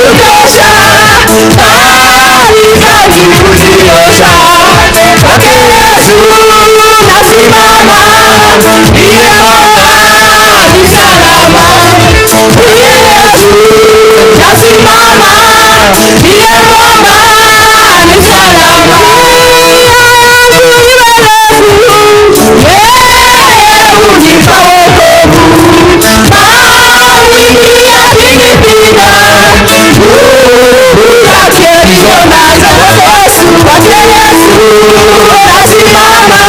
kutosha, nahitaji kujiosha. Kwake Yesu nasimama, ndiye mwamba ni salama. Kwake Yesu nasimama, ndiye mwamba ni salama. Yeye hunipa wokovu, mawimbi yakinipiga, nguvu zake ndizo nazo. Kwake Yesu nasimama,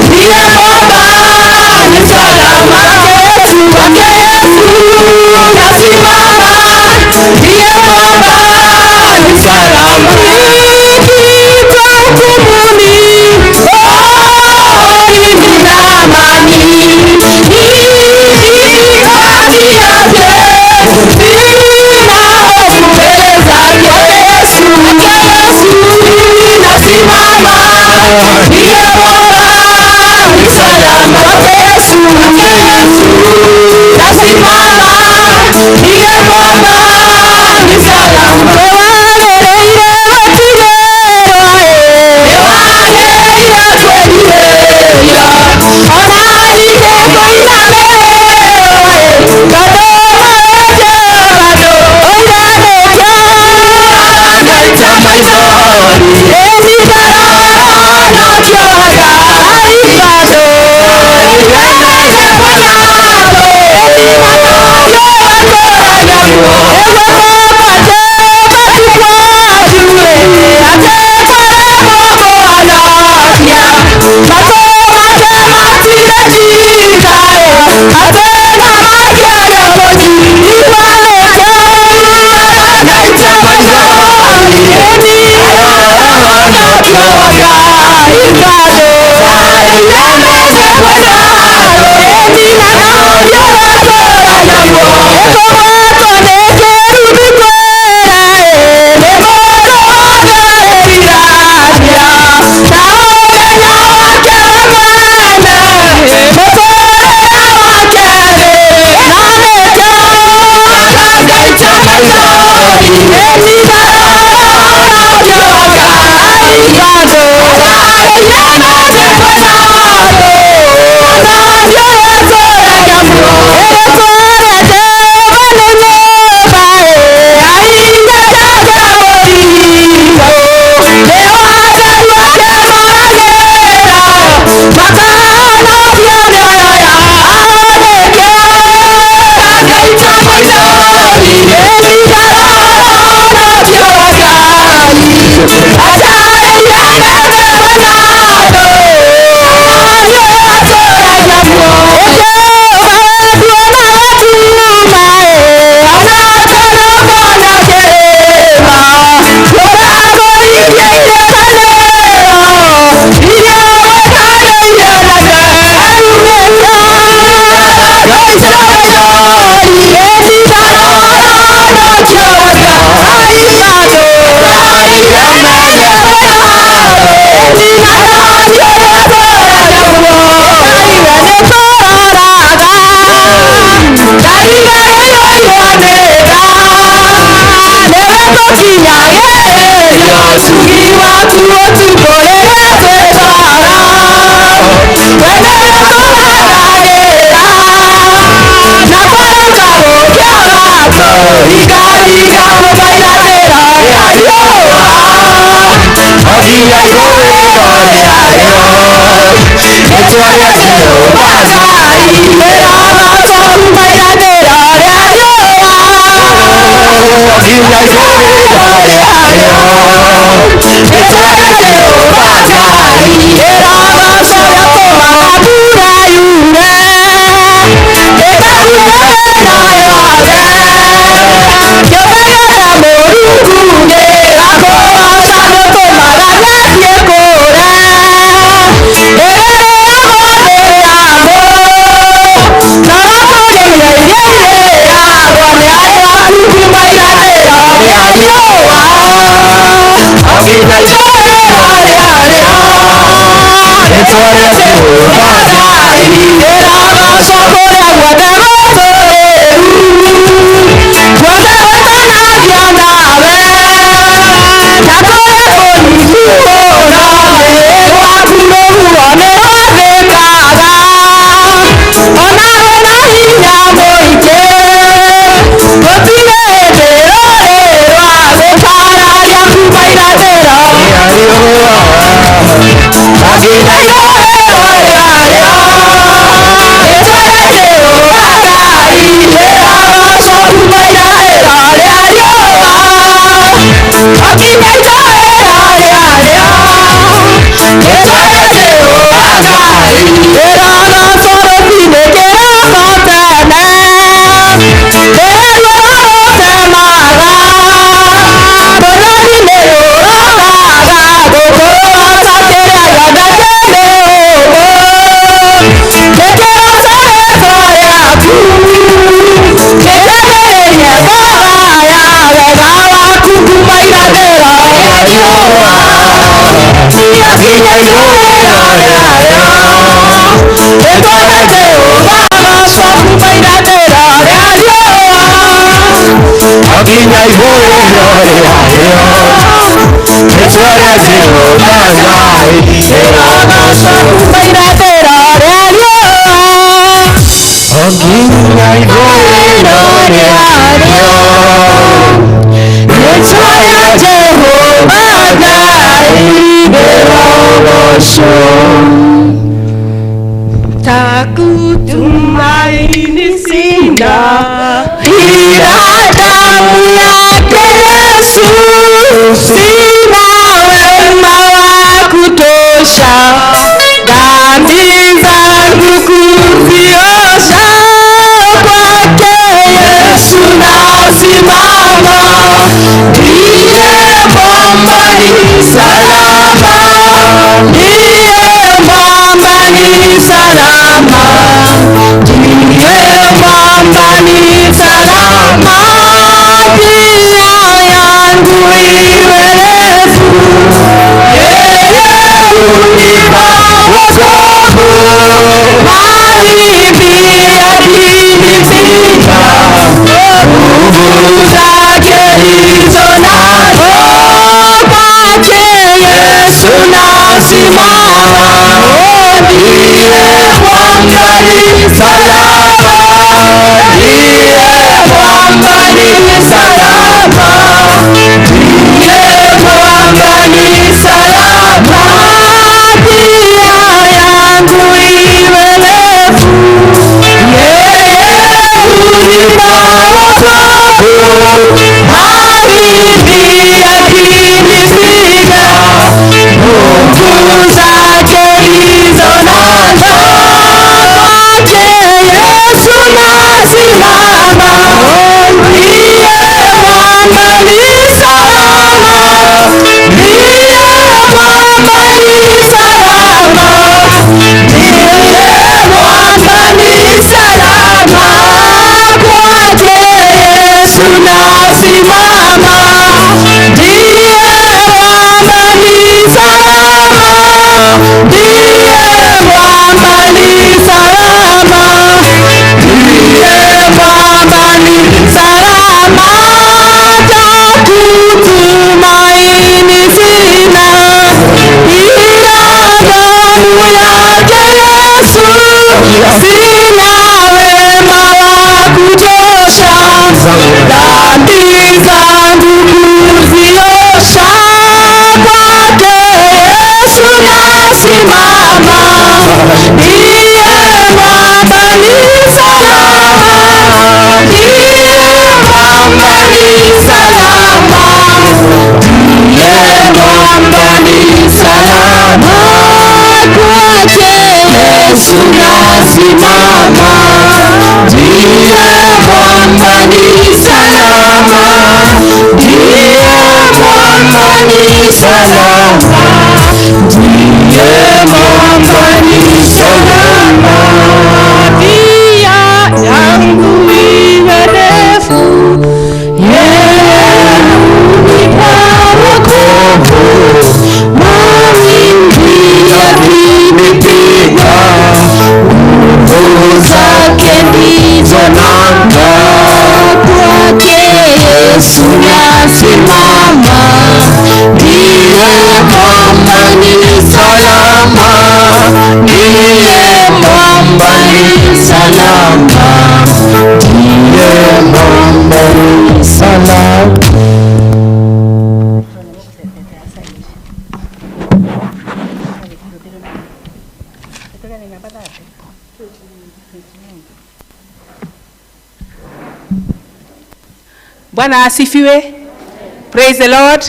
ndiye mwamba ni salama. Kwake Yesu nasimama, ndiye mwamba Nginya ithũĩro rĩa rĩo, rĩĩtwa rĩa Jehova Ngai rĩrogoocwo kuuma irathĩro rĩa riũa o nginya ithũĩro rĩa rĩo, rĩĩtwa rĩa Jehova Ngai rĩrogoocwo. Takutumaini sina ila damu yake Yesu, sina wema wa kutosha, dhambi zangu kuziosha, kwake Yesu nasimama, ndiye mwamba ni salama, ndiye mwamba ni salama, ndiye mwamba ni salama, njia yangu iwe refu, yeye hunipa wokovu, mawimbi yakinipiga, nguvu zake ndizo nazo, kwake Yesu nasimama, ndiye mwamba ni salama, ndiye mwamba ni salama, ndiye mwamba ni salama, njia yangu iwe refu, yeye hunipa wokovu, mawimbi yakinipiga, nguvu zake ndizo nazo, kwake Yesu nasimama, ndiye mwamba ni salama, ndiye mwamba ni salama, ndiye mwamba ni salama, kwake Yesu nasimama, ndiye mwamba ni salama, ndiye mwamba ni salama, ndiye mwamba ni salama, takutumaini sina ila damu yake Yesu, sina wema wa kutosha, dhambi zangu kuziosha, kwake Yesu nasimama, ndiye mwamba ni salama, ndiye mwamba ni salama, ndiye mwamba ni salama, kwake Yesu nasimama, ndiye mwamba ni salama, ndiye mwamba ni salama, ndiye mwamba ni salama. Njia yangu iwe ndefu, Yeye hunipa wokovu, mawimbi yakinipiga, nguvu zake ndizo nanga, kwake Yesu nasimama, ndiye mwamba ni salama, ndiye mwamba ni salama, ndiye mwamba ni salama. Bwana asifiwe. Praise the Lord.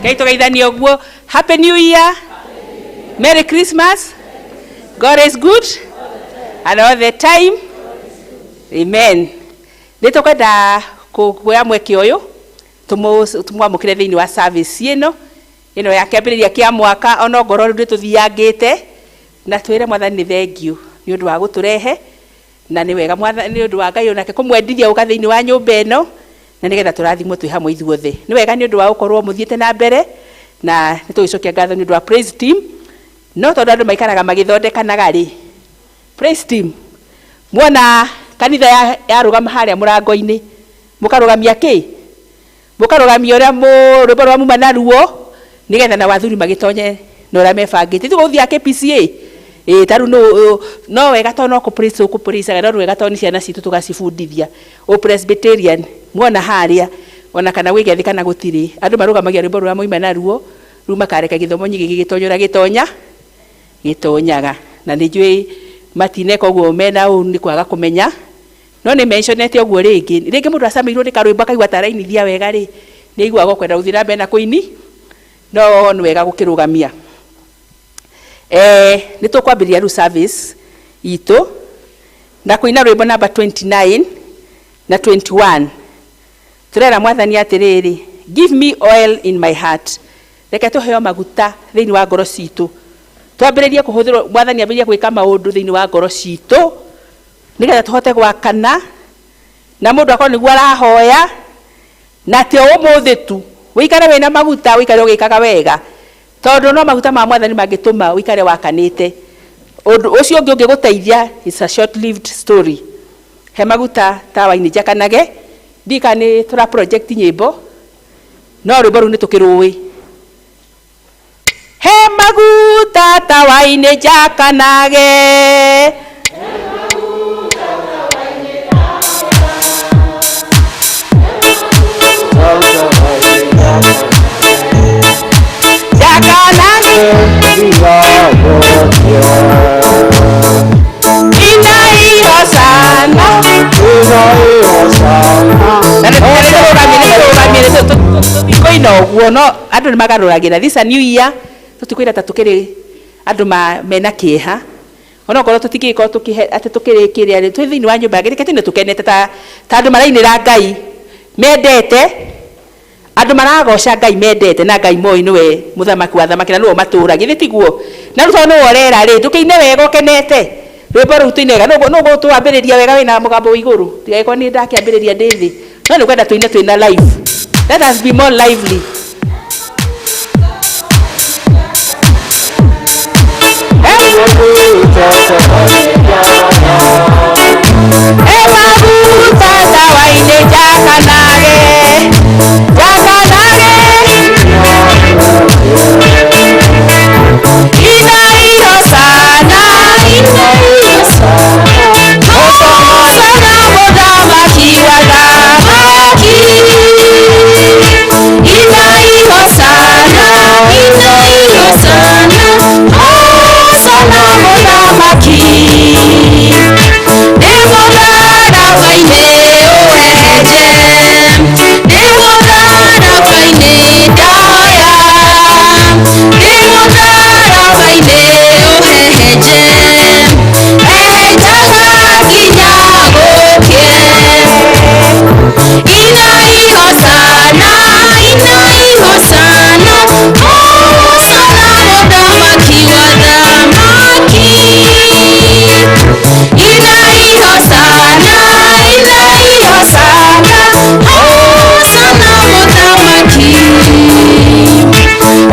Ngai tũgeithanie ũguo. Happy New Year. Merry Christmas. God is good and all the time. Amen. Nĩ tũkwenda kuoya mweke ũyũ tũmwamũkĩre thĩinĩ wa service ĩno ĩno ya kĩambĩrĩria kĩa mwaka, ona ngorwo rĩu nĩtũthiangĩte, na twĩre Mwathani nĩ thengiũ nĩ ũndũ wa gũtũrehe, na nĩ wega Mwathani nĩ ũndũ wa Ngai onake kũmwendithia gũka thĩinĩ wa nyũmba ĩno, na nĩgetha tũrathimwo twĩ hamwe ithuothe. Nĩ wega nĩ ũndũ wa gũkorwo mũthiĩte na mbere, na nĩ tũgĩcokia ngatho nĩ ũndũ wa praise team. No tondũ andũ maikaraga magĩthondekanaga rĩ, praise team, muona kanitha yarũgama harĩa mũrango-inĩ, mũkarũgamia kĩ? Mũkarũgamia ũrĩa rwĩmbo rwa muma naruo nĩgetha na wathuri magĩtonye na ũrĩa mebangĩte. Ithuĩ gũthiĩ KPCA ĩ ta rĩu no wega tondũ no kũpraise ũkũpraisaga, no wega tondũ nĩ ciana citũ tũgacibundithia. Ũ Presbyterian muona harĩa ona kana gwĩ gĩathĩ kana gũtirĩ, andũ marũgamagia rwĩmbo rũrĩa moima naruo, rĩu makareka gĩthomo nyingĩ gĩgĩtonya ũrĩa gĩtonya gĩtonyaga. Na nĩ njũĩ matineka ũguo mena ũũ nĩ kwaga kũmenya, no nĩ mentionete ũguo rĩngĩ rĩngĩ mũndũ acamĩirwo nĩ karwĩmbo akaigua ta arainithia wega rĩ, nĩ aiguaga ũkwenda gũthiĩ na mbere na kũini, no nĩ wega gũkĩrũgamia. Nĩ tũkwambĩrĩria rĩu service itũ na kũina rwĩmbo namba 29 na 21. Tũrera Mwathani atĩrĩrĩ, give me oil in my heart. Reke tũheo maguta thĩinĩ wa ngoro citũ, twambĩrĩrie kũhũthĩrwo, Mwathani ambĩrĩrie gwĩka maũndũ thĩinĩ wa ngoro citũ nĩgetha tũhote gwakana na mũndũ akorwo nĩguo arahoya, na ti o ũmũthĩ tu, wĩikare wĩna maguta, wĩikare ũgĩkaga wega, tondũ no maguta ma Mwathani mangĩtũma wĩikare wakanĩte. Ũndũ ũcio ũngĩ ũngĩgũteithia is a short lived story. He maguta tawa-inĩ njakanage, ndiũĩ kana nĩ tũra project nyĩmbo, no rwĩmbo rũu nĩ tũkĩrũĩ. He maguta tawa-inĩ njakanage, njakanage inai hosana. Na nĩ tũtikũina ũguo, no andũ nĩ magarũragĩra. This a new year, tũtikwĩra ta tũkĩrĩ andũ mena kĩeha, onokorwo tũtingĩgĩkorwo tũkĩhe atĩ tũkĩrĩ kĩrĩa rĩ, twĩ thĩinĩ wa nyũmba ya Ngai, reke tũine tũkenete ta andũ marainĩra Ngai mendete, andũ maragoca Ngai mendete, na Ngai moĩ nĩwe mũthamaki wa thamaki na nĩwe ũmatũragia, githĩ tiguo? Na rĩu tondũ nĩwe ũrera rĩ, ndũkĩine wega ũkenete rwĩmbo rũu tũine wega, nũ gũtwambĩrĩria wega wĩna mũgambo wĩ igũrũ, ndigagĩkorwo nĩ ndakĩambĩrĩria ndĩ thĩ, no nĩ kwenda tũine twĩna live. Let us be more lively. Emaguta tawa-inĩ njakanage, njakanage inai hosana, hosana mũthamaki wa thamaki, inai hosana, inai hosana, hosana mũthamaki. Nĩ mũtharaba-inĩ ũhehenje, nĩ mũtharaba-inĩ ndahoya, nĩ mũtharaba-inĩ ũhehenje, hehenjaga nginya gũkĩe. Inai hosana, inai hosana, hosana mũthamaki wa thamaki. Inai hosana, inai hosana, hosana mũthamaki.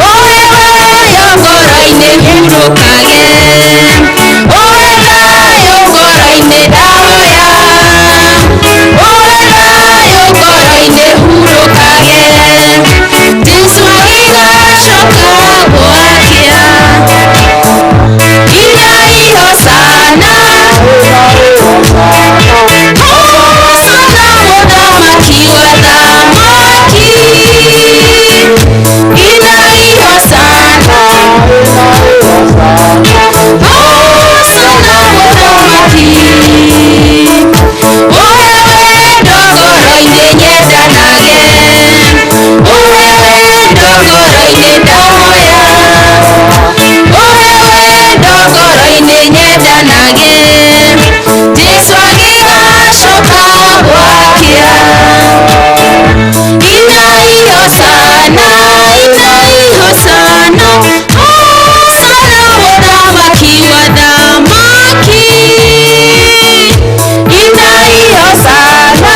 Ũhe thayũ ngoro-inĩ hurũkage, ũhe thayũ ngoro-inĩ ndahoya, ũhe thayũ ngoro-inĩ hurũkage, Jesũ agĩgacoka gwakĩa. Inai hosana, hosana mũthamaki wa thamaki. Inai hosana, hosana mũthamaki. Ũhe wendo ngoro-inĩ nyendanage, ũhe wendo ngoro-inĩ ndahoya, ũhe wendo ngoro-inĩ nyendanage, Jesũ agĩgacoka gwakĩa. Inai hosana, inai hosana, hosana mũthamaki wa thamaki. Inai hosana,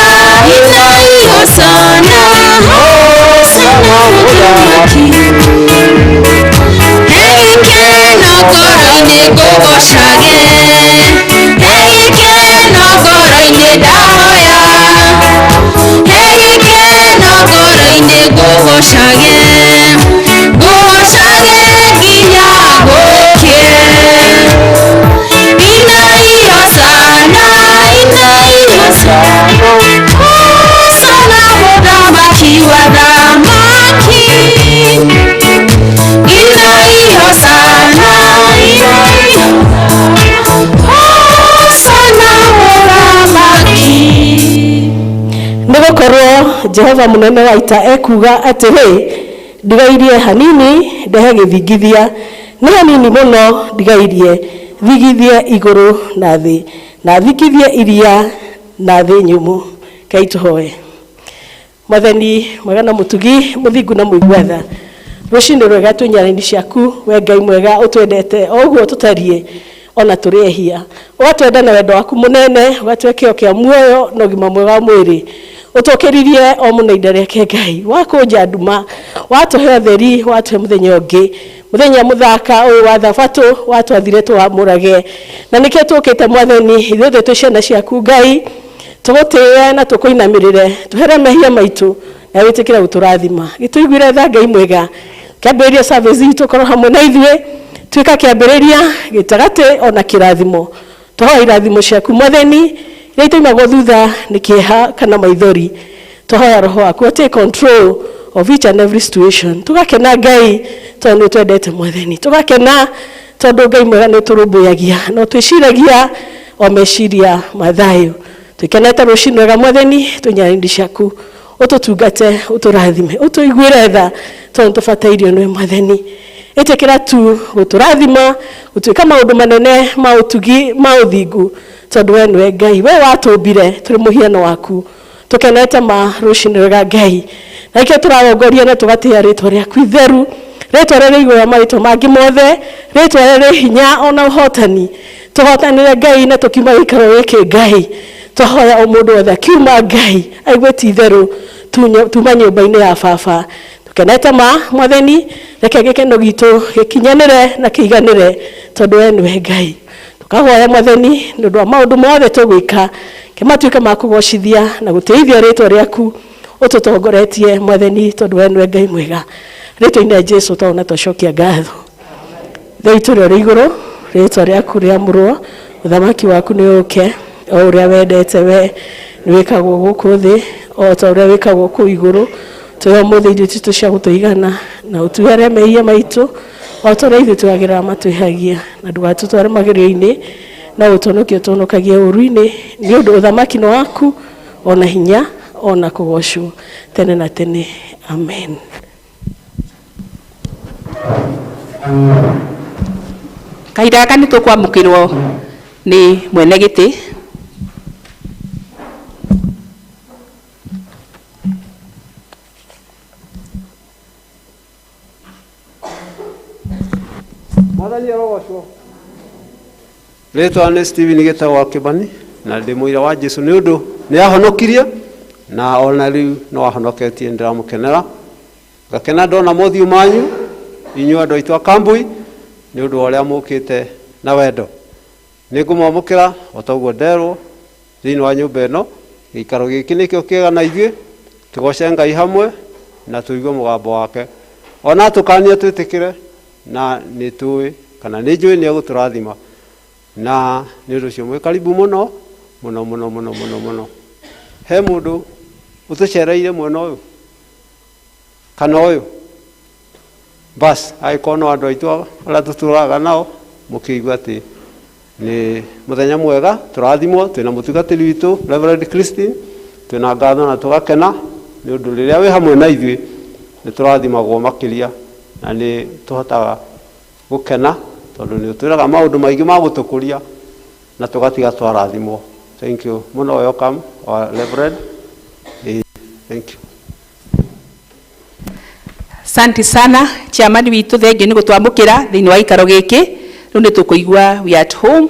inai hosana, hosana mũthamaki. He gĩkeno ngoro-inĩ ngũgocage, he gĩkeno ngoro-inĩ ndahoya, he gĩkeno ngoro-inĩ. Jehova mũnene wa ita ekuga atĩrĩ, ndigairie hanini ndehe gĩthingithia, nĩ hanini mũno ndigairie thigithie igũrũ na thĩ, na thingithie iria na thĩ nyũmũ. Ngai tũhoe. Mwathani mwega na mũtugi, mũthingu na mũigua tha, rũcinĩ rwega twĩ nyarini ciaku, we Ngai mwega ũtwendete o ũguo tũtariĩ ona tũrĩ ehia, ũgatwenda na wendo waku mũnene, ũgatũhe kĩo kĩa muoyo na ũgima mwega wa mwĩrĩ, ũtũkĩririe o mũno ihinda rĩake Ngai, wakũnja nduma, watũhe ũtheri, watũhe mũthenya ũngĩ, mũthenya mũthaka ũyũ wa thabatũ watwathire tũwamũrage, na nĩkĩo tũkĩte Mwathani, ithuothe twĩ ciana ciaku Ngai, tũgũtĩe na tũkũinamĩrĩre, tũhere mehia maitũ na wĩtĩkĩre gũtũrathima. Gĩtũiguĩre tha Ngai mwega, kĩambĩrĩria service itũ korwo hamwe na ithuĩ, tuĩka kĩambĩrĩria gĩtagatĩ ona kĩrathimo. Twahoya irathimo ciaku Mwathani, iria itaumagwo thutha nĩ kĩeha kana maithori. Twahoya roho waku take control of each and every situation. Tũgakena Ngai tondũ nĩ ũtwendete Mwathani, tũgakena tondũ Ngai mwega nĩ ũtũrũmbũyagia na ũtwĩciragia o meciria ma thayũ. Tũkenete rũcinĩ rwega Mwathani, twĩ nyarini ciaku, ũtũtungate, ũtũrathime, ũtũiguĩre tha tondũ nĩtũbatairio nĩwe Mwathani. Ĩtĩkĩra tu gũtũrathima, gũtuĩka maũndũ manene ma ũtugi ma ũthingu, tondũ we nĩwe Ngai, we watũmbire tũrĩ mũhiano waku. Tũkenete ma rũcinĩ rwega Ngai, na nĩkĩo tũrarongoria na tũgatĩĩa rĩtwa rĩaku itheru, rĩtwa rĩrĩa rĩ igũrũ rĩa marĩtwa mangĩ mothe, rĩtwa rĩrĩa rĩ hinya ona ũhotani. Tũhotanĩre Ngai na tũkiuma gĩikaro gĩkĩ Ngai, twahoya o mũndũ wothe akiuma Ngai aigue ti itherũ tuma nyũmba-inĩ ya baba. Tũkenete ma Mwathani, reke gĩkeno gitũ gĩkinyanĩre na kĩiganĩre tondũ we nĩwe Ngai. Tũkahoya Mwathani nĩ ũndũ wa maũndũ mothe tũgwĩka, kĩmatuĩke ma kũgocithia na gũtĩithia rĩtwa rĩaku, ũtũtongoretie Mwathani tondũ we nĩwe Ngai mwega. Rĩtwa-inĩ rĩa Jesũ twaona twacokia ngatho. Ithe witũ ũrĩa ũrĩ igũrũ, rĩtwa rĩaku rĩamũrwo, ũthamaki waku nĩ ũũke, o ũrĩa wendete we nĩ wĩkagwo gũkũ thĩ o ta ũrĩa wĩkagwo kũu igũrũ. Tũhe ũmũthĩ irio citũ cia gũtũigana, na ũtuhere mehia maitũ o ta ũrĩa ithuĩ twagĩrĩra matwĩhagia, na ndũgatũtware magerio-inĩ, no ũtũhonokie ũtũhonokagie ũũru-inĩ, nĩ ũndũ ũthamaki nĩ waku, ona hinya, ona kũgocwo tene na tene. Amen. Kahinda gaka nĩ tũkwamũkĩrwo nĩ mwene gĩtĩ. Mwathani arogocwo. Rĩtwa nĩ Stephen Gĩtaũ wa Kĩbani na ndĩ mũira wa Jesu nĩ ũndũ nĩ ahonokirie na ona rĩu no ahonoketie, nĩndĩramũkenera, ngakena ndona mothiũ manyu inyuĩ andũ aitũ a Kambui nĩ ũndũ wa ũrĩa mũkĩte na wendo. Nĩ ngũmwamũkĩra o ta ũguo nderwo thĩinĩ wa nyũmba ĩno. Gĩikaro gĩkĩ nĩkĩo kĩega na ithuĩ tũgoce Ngai hamwe na tũigue mũgambo wake, ona tũkania twĩtĩkĩre, na nĩ tũĩ kana nĩ njũĩ nĩ egũtũrathima, na nĩ ũndũ ũcio mwĩ karibu mũno mũno mũno mũno mũno mũno. He mũndũ ũtũcereire mwena ũyũ kana ũyũ? Bas angĩkorwo no andũ aitũ arĩa tũtũraga nao, mũkĩigua atĩ nĩ mũthenya mwega tũrathimwo, twĩna mũtungatĩri witũ Reverend Christine, twĩna ngatho na tũgakena nĩ ũndũ rĩrĩa wĩ hamwe na ithuĩ nĩ tũrathimagwo makĩria na nĩ tũhotaga gũkena tondũ nĩ ũtwĩraga maũndũ maingĩ ma gũtũkũria na tũgatiga twarathimwo. Thank you mũno, welcome our Reverend. Thank you. Asante sana chairman witũ, thengiũ nĩ gũtwamũkĩra thĩinĩ wa gĩikaro gĩkĩ. Rĩu nĩ tũkũigua we are at home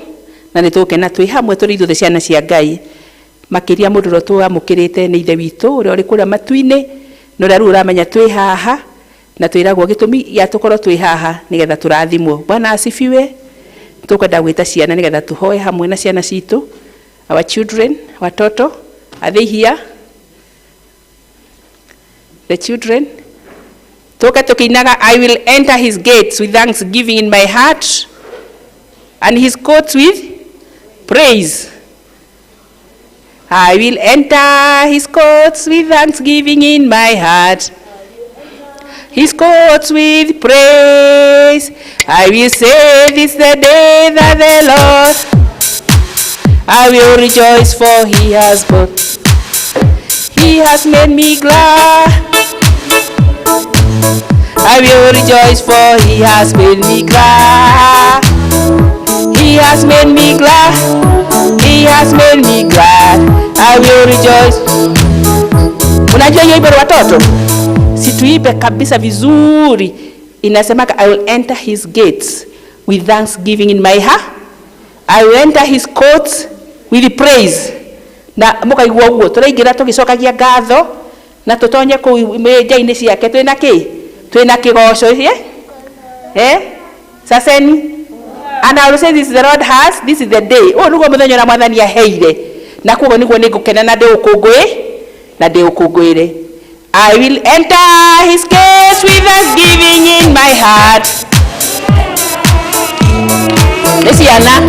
na nĩ tũgũkena twĩ hamwe tũrĩ ithuothe ciana cia Ngai. Makĩria mũndũ ũrĩa twamũkĩrĩte nĩ ithe witũ ũrĩa ũrĩ kũrĩa matu-inĩ, na ũrĩa rĩu ũramenya twĩ haha na twĩragwo gĩtũmi gĩa tũkorwo twĩ haha nĩgetha tũrathimwo. Bwana asifiwe. Tũkwenda gwĩta ciana nĩgetha tũhoe hamwe na ciana citũ, our children, watoto. Are they here? The children. Tũke tũkĩinaga I will enter his gates with thanksgiving in my heart and his courts with praise. I will enter his courts with thanksgiving in my heart, his courts with praise. I will say this the day that the Lord, I will rejoice for he has brought. He He has made me glad. I will rejoice for he has made me glad. He has made me glad. He has made me glad. I will rejoice. Unajua hiyo wimbo watoto? Si tuipe kabisa vizuri. Inasemaka I will enter his gates with thanksgiving in my heart. I will enter his courts with praise. Na mukaigua uguo turaingira tugicokagia ngatho na tutonye kuu nja-inĩ ciake twĩna kĩ? Twĩna kĩgoco eh? Eh? Saseni. And I will say this the Lord has, this is the day. Ũyũ nĩguo mũthenya ũrĩa mwathani aheire. Na koguo nĩguo nĩngũkena na ndĩũkũngũĩ na ndĩũkũngũĩre. I will enter his gates with thanksgiving in my heart. Nĩ ciana.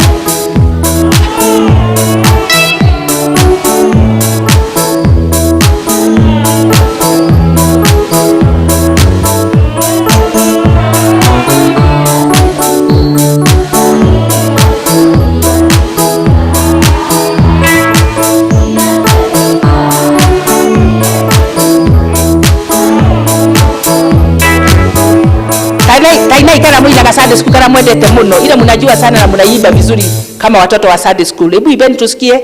Kainai kana muinaga Sunday school kana mwendete muno, ila mnajua sana na mnaimba vizuri kama watoto wa Sunday school. Hebu ibeni tusikie.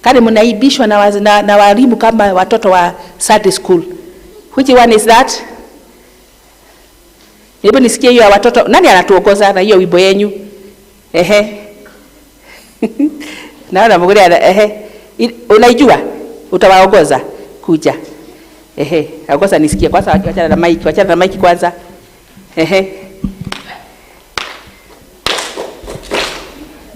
Kani mnaibishwa na walimu kama watoto wa Sunday school. Which one is that? Hebu nisikie hiyo ya watoto. Nani anatuongoza na hiyo wimbo yenyu? Ehe. Naona mguri ana ehe. Unaijua? Utawaongoza kuja. Ehe, ongoza nisikie kwanza, wachana na mic, wachana na mic kwanza. Ehe.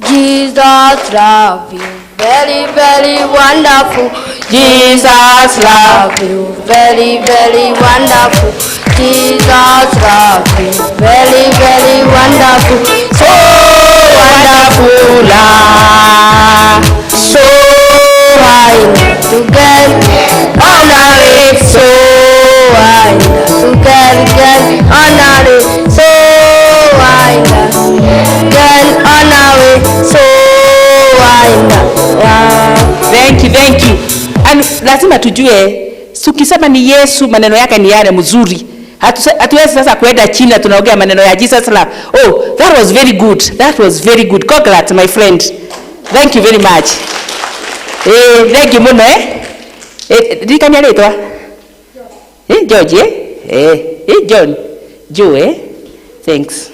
Jesus love you, very, very wonderful. Jesus love you, very, very wonderful. Jesus love you, very, very wonderful. So wonderful love. So high to get honor it, so high to get honor it, so high get honor it, so high. Thank you, thank you. And lazima tujue tukisema ni Yesu maneno yake ni yale mzuri. Hatuwezi sasa kuenda China tunaongea maneno ya Jesus love. Oh, that was very good. That was very good. Congrats my friend. Thank you very much. Thank you muno eh. Ririkania rĩtwa? George eh? John. Joe eh? Thanks.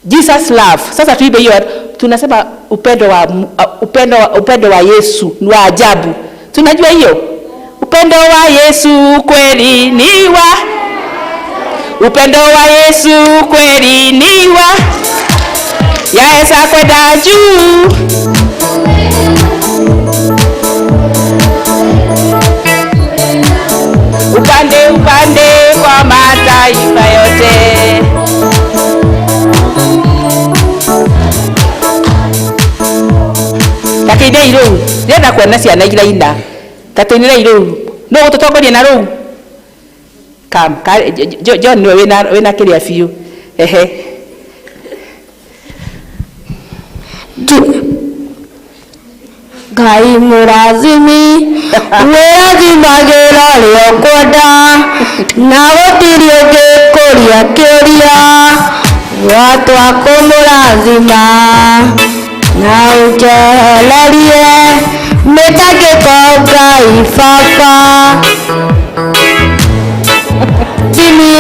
Jesus love. Sasa tuibe hiyo, tunasema upendo wa Yesu ni wa ajabu. Tunajua hiyo? Upendo wa Yesu kweli ni wa, upendo wa Yesu kweli ni wa, yaesa kwenda juu. Upande upande kwa mataifa yote. Takinei riu, ndĩrenda kuona ciana iraina. Tatinirei riu. No gũtũtongoria na riu. Kam, John niwe wĩna kĩrĩa biũ. Ehe. Ngai mũrathimi, wĩrathimagĩra ũrĩa ũkwenda, na gũtirĩ ũngĩkũria kĩũria, gwatua kũmũrathima, na ũnjehererie mĩtangĩko Ngai Baba. Thimi,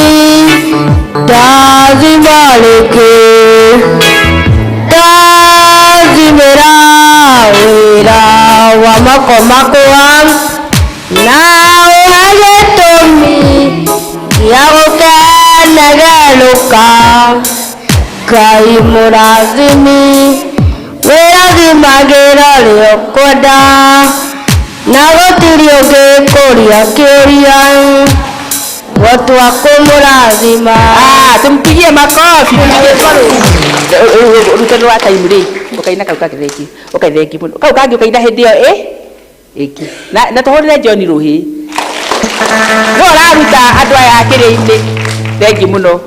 ndathima rĩngĩ, ndathimĩra wĩra wa moko makwa, na ũhe gĩtũmi gĩa gũkenegerũka. Ngai mũrathimi, wĩrathimagĩra ũrĩa ũkwenda, na gũtirĩ ũngĩkũria kĩũria, gwatua kũmũrathima. Tumpigie makofi. Rutano wa time rĩ, ũkaina kau kangĩ thengi, ũkai thengi mũno. Kau kangĩ ũkaina hĩndĩ ĩyo ĩngĩ. Na tũhũrĩre John rũhĩ. No ũraruta andũ aya kĩrĩa-inĩ. Thengi mũno.